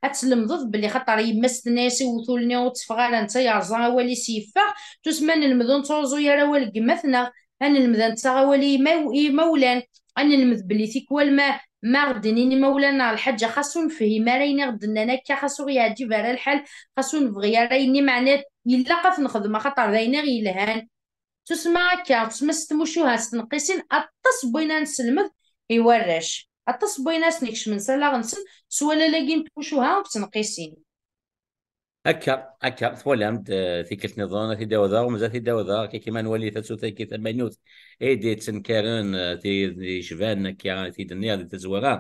Ad tlemdeḍ belli xaṭer yemma-s tenna-yas i uwtul-nni ur tteffeɣ ara, netta yerẓa awal-is yeffeɣ, tusma ad nelmed ur nettruẓu ara awal n yemma-tneɣ, ad nelmed ad nettaɣ awal i yima-, i yimawlan, ad nelmed belli tikwal ma, ma ɣ-d-nnin imawlan-nneɣ lḥaǧa, xas ur nefhim ara ayen i ɣ-d-nnan akka, xas ur ɣ-yeɛǧib ara lḥal, xas ur nebɣi ara ayenni, meɛna ilaq ad t-nexdem axaṭer d ayen i ɣ-yelhan. Tusma akka, tusma s tmucuha, s tneqqisin, aṭas n wayen ara nesselmed i warrac. Aṭas n wayen ara sen-ikecmen s allaɣ-nsen s wallal-agi n tmucuha d tneqqisin. Akka, akka, twalam-d, eh, tikkelt niḍen, ad t-id-awdeɣ, mazal ad t-id-awdeɣ, akka kima nwali tasut-agi tamaynut, i d-yettenkaren, eh, ti-, yecban akka, ti d-nniɣ di tazwara,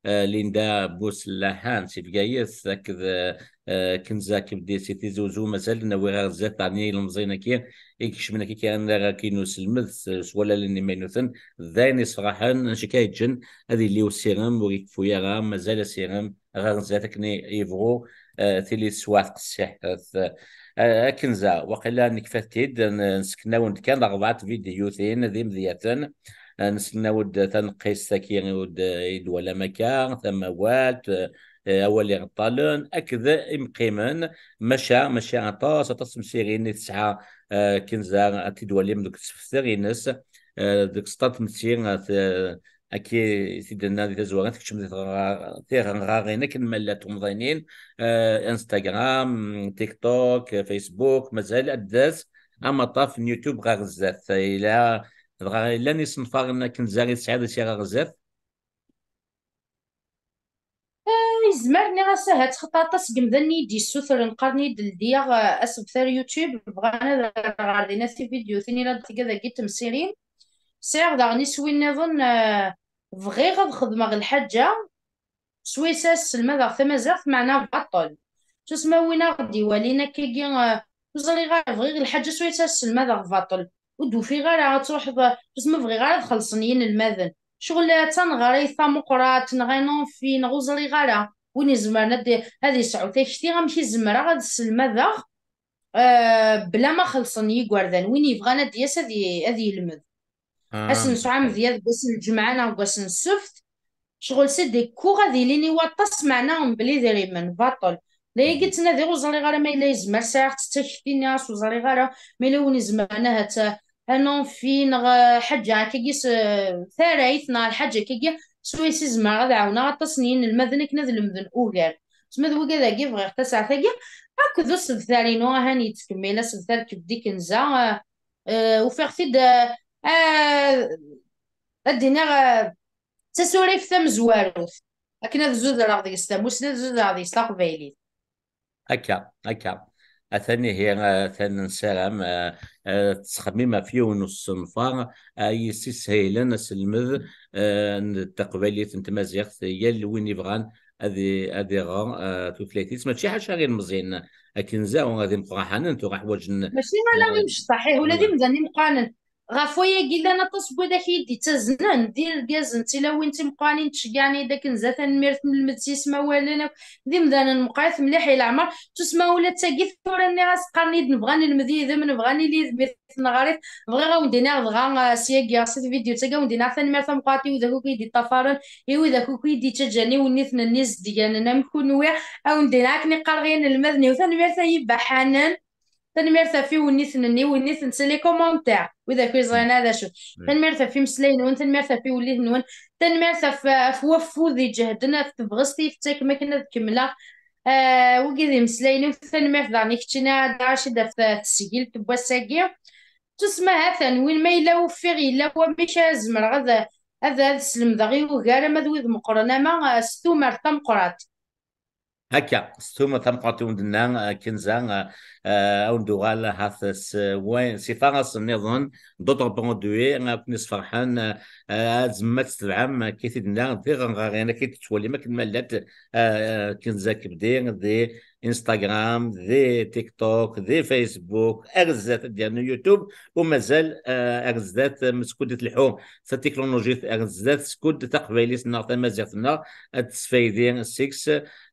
eh, Linda Buslahan si Bgayet, akked, eh, eh, Kenza Kebdi si Tizi Uzzu, mazal nawi ɣer zdat, ɛni ilemẓiyen-agi i ikecmen akka kan ara k-in uselmed s, s wallalen imaynuten, d ayen yesraḥen, ncekk ad yeǧǧen ad yili usirem ur ikeffu ara, mazal asirem ɣer zdat akken i yebɣu, eh, tili teswiɛt qessiḥet. Eh, akken za, waqila nekfa-t-id, n-, nseknawen-d kan ɣer rebɛa tvidyutin d imedyaten, eh, nseknaw-d taneqqist-agi i d-, i d-twalam akka, tamawalt, eh, eh, awal iɣeṭṭalen, akked imqimen, maca, maca aṭas, aṭas n temsirin i tesɛa, eh, Kenza, ad t-id-twalim deg tsefter-ines, eh, deg sṭa n tmetti, eh, t-, Akka i t-id-nenna di tazwara, tekcem di tɣa-, tiɣenɣarin akken ma llant temḍinin, eh, Instagram, TikTok, Facebook, mazal ad d-tas amaṭṭaf n YouTube ɣer zdat. Yella, dɣa yellan isenfaren akken zari tesɛiḍ i sya ɣer zdat? Eh, yezmer, nniɣ-as ahat, xaṭer aṭas n yemdanen i yi-d-yessutren, qqaren-iyi-d ldiɣ, eh, asebter YouTube, bɣan ad rreɣ ɣer dinna tividyutin, ila tigad-agi n temsirin. Sɛiɣ daɣen iswi nniḍen, eh, bɣiɣ ad xedmeɣ lḥaǧa, swayes ad sselmadeɣ tamaziɣt, meɛna baṭel. Tusma win aɣ-d-iwalin akkagi, eh, ur ẓriɣ ara, bɣiɣ lḥaǧa swayes ad sselmadeɣ baṭel. Ur d-ufiɣ ara ad truḥeḍ, eh, tusma bɣiɣ ara ad xellṣen yinelmaden. Ccɣel, eh, d taneɣrit tameqqrant, neɣ un amphi, neɣ ur ẓriɣ ara. Win izemren ad, ad yesɛu takti, amek i zemreɣ ad sselmadeɣ, eh, bla ma xellṣen yigerdan. Win yebɣan ad d-yas ad y-, ad yelmed. Ah, asensu amedya deg wass n lǧemɛa neɣ deg wass n ssebt. Ccɣel c'est des cours ad ilin i waṭas, meɛna mebla idrimen, baṭel. D ayagi ttnadiɣ, ur ẓriɣ ara ma yella yezmer, sɛiɣ-tt d takti-nni, as ur ẓriɣ ara ma yella win izemren ahat, eh, un amphi neɣ, eh, ḥaǧa akkagi s, eh, tarrayt neɣ lḥaǧa akkagi, swayes i zemreɣ ad ɛawneɣ aṭas n yinelmaden akken ad lemden ugar. Tusma d wigad-agi bɣiɣ tasaɛet-agi, akked usebter-inu, ahan yettkemmil asebter Kebdi Kenza, eh, eh, ufiɣ-t-id, eh, eh, ad d-iniɣ, eh, d tasurift tamezwarut, akken ad zuzreɣ deg-s tamusni, ad zuzreɣ deg-s taqbaylit. Akka, akka. Atan ihi, atan nessaram, eh, eh, tettxemmim ɣef yiwen n usenfar, eh, yessishaylen aselmed, eh, n taqbaylit n tmaziɣt, yal win ibɣan ad i-, ad iɣer, eh, tutlayt-is. Mačči ḥaca ilmeẓyen akken zaɣ, ad imeqqraḥanen, tura ḥwaǧen, mačči ala, eh, imecṭaḥ, ih, ula d imdanen imeqqranen. Ɣef wayagi, llan aṭas n widak i yi-d-ittaznen, d irgazen, d tilawin timeqqranin, ttceggiɛen-iyi-d akken za tanemmirt n lmed s yismawalen akk, d imdanen meqqrit mliḥ i leɛmer. Tusma ula d tagi tura nniɣ-as, qqaren-iyi-d nebɣa nelmed yid-m, nebɣa nili yid-m i tneɣrit. Bɣiɣ ad wen-d-iniɣ dɣa, ah, syagi, si tvidyut-agi, ad wen-d-iniɣ tanemmirt tameqqrant i widak akk i yi-d-iṭṭafaren, i widak akk i yi-d-ittaǧǧan, i wenniten-nni izedganen am kunwi. Ad wen-d-iniɣ akken i qqareɣ i yinelmaden-iw, tanemmirt ay ibaḥanen. Tanemmirt ɣef iwenniten-nni, iwenniten, c'est les commentaires, widak ur yeẓrin ara d acu. Tanemmirt ɣef imeslayen-nwen, tanemmirt ɣef iwenniten-nwen, tanemmirt ɣef, ɣef waffud iǧehden, ɣef tebɣest i yi-tettakem akken ad kemmleɣ. Ah, wigi d imeslayen-iw, tanemmirt daɣen i keččini a Dda Racid ɣef tesgilt n wass-agi. Tusma ha-t-an, win ma yella uffiɣ, yella wamek ara zemreɣ ad, ad, ad slemdeɣ i ugar, ama d wid meqqren, ama, ah, s tumert tameqqrant. Akka, s tumert tameqqrant i wen-d-nna, ah, Kenza, ah, ah, a wen-d-uɣal ahat s wayen, s ifaras nniḍen, d'autres produits, ah, ad ken-isferḥen, ah, ah, ad zemma ad tetebɛem, ah, akka i t-id-nna, tiɣenɣarin, akka i d-tettwalim, akken ma llant, ah, ah, Kenza Kebdi, di Instagram, di TikTok, di Facebook, ar zdat ad d-yernu YouTube, u mazal, ah, ar zdat, ah, skud i tleḥḥu tatiknulujit, ar zdat skud taqbaylit-nneɣ, tamaziɣt-nneɣ, ad tesfaydi seg-s,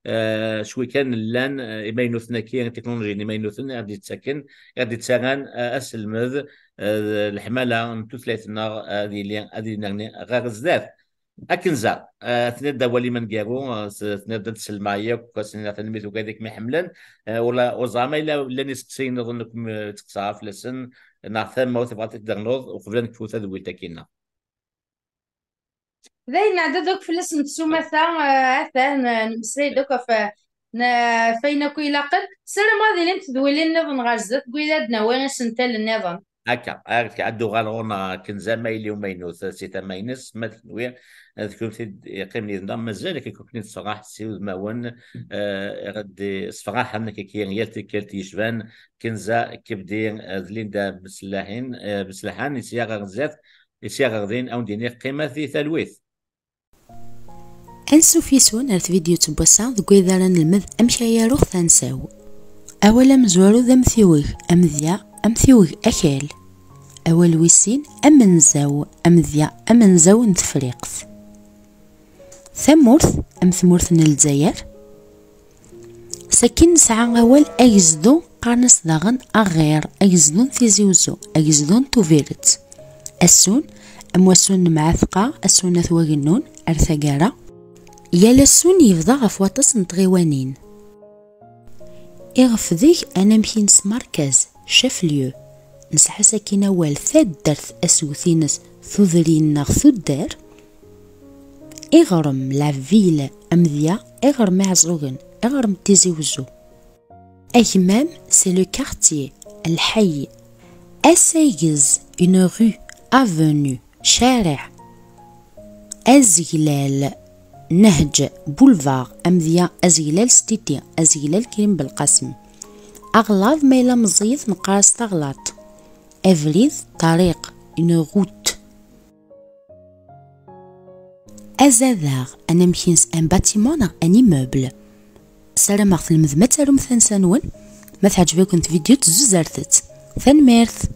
ah, cwi kan llan, ah, imaynuten-agi, tiknulujiyin imaynuten i ɣ-d-yettaken, i ɣ-d-yettarran, ah, aselmed, ah, leḥmala n tutlayt-nneɣ ad yili, ad yennerni ɣer zdat. Akken za, eh, tenniḍ-d awal-im aneggaru, eh, s-, tenniḍ-d ad sellmeɣ yakk, ad s-iniɣ tanemmirt i wigad i kem-iḥemmlen. Eh, ula, ur ẓriɣ ma yella llan iseqsiyen nniḍen i kem-, eh, ttekkseɣ fell-asen, neɣ tama ur tebɣiḍ ad t-id-ternuḍ, uqbel ad nekfu tadwilt-agi-nneɣ. Dayen, nɛedda-d akk fell-asen s umata, eh, atan, eh, nemmeslay-d akk ɣef, eh, n-, ɣef wayen akk ilaqen. Ssarameɣ ad ilint tedwilin nniḍen ɣer zdat, deg wid ad d-nawi isental nniḍen. Akka, akka, ad d-uɣal ɣur-neɣ Kenza ma yili umaynut si tama-ines, ma d kenwi, d kennemti d-yeqqimen yid-neɣ, mazal akka ken-id-sfeɣ s wudmawen, eh, ɣer d-sfeɣ-aḥen akka yal tikkelt yecban, Kenza Kebdi, eh, d Linda Beslaḥin, eh, Beslaḥan, isya ɣer zdat, isya ɣer din, a wen-d-iniɣ qqimet di talwit. Ansuf yes-wen ar tvidyut n wass-a deg wayd ara nelmed amek ara aruɣ tansa-w. Awal amezwaru d amtiweg, amedya, amtiweg akal. Awal wis sin, amenzaw, amedya, amenzaw n Tefriqt. Tamurt, am tmurt n Lezzayer. Sakin nesɛa awal agezdu, qqaren-as daɣen aɣir, agezdu n Tizi Uzzu, agezdu n Tubiret. Assun, am wassun n Mɛatqa, assun At Wagennun, ar taggara. Yal assun yebḍa ɣef waṭas n tɣiwanin. Iɣef deg anamek-ines Markaz, chef-lieu. Nesɛa sakin awal taddart, aswet-ines tudrin neɣ tuddar. Iɣrem, la ville, amedya, iɣrem Iɛeẓẓugen, iɣrem Tizi Wezzu. Agmam, c'est le quartier, lḥay. Asagez, une rue, avenue, cariɛ. Azeglal, nehǧ, boulevard, amedya, azeglal Stiti, azeglal Krim Belqasem. Aɣlaḍ, ma yella meẓẓiyet neqqar-as taɣlaṭ. Abrid, ṭariq, une route. Azadaɣ, anamek-ines un bâtiment neɣ un immeuble. Ssarameɣ tlemdem ad tarum tansa-nwen. Ma teɛǧeb-iken tvidyut, zuzret-tt. Tanemmirt!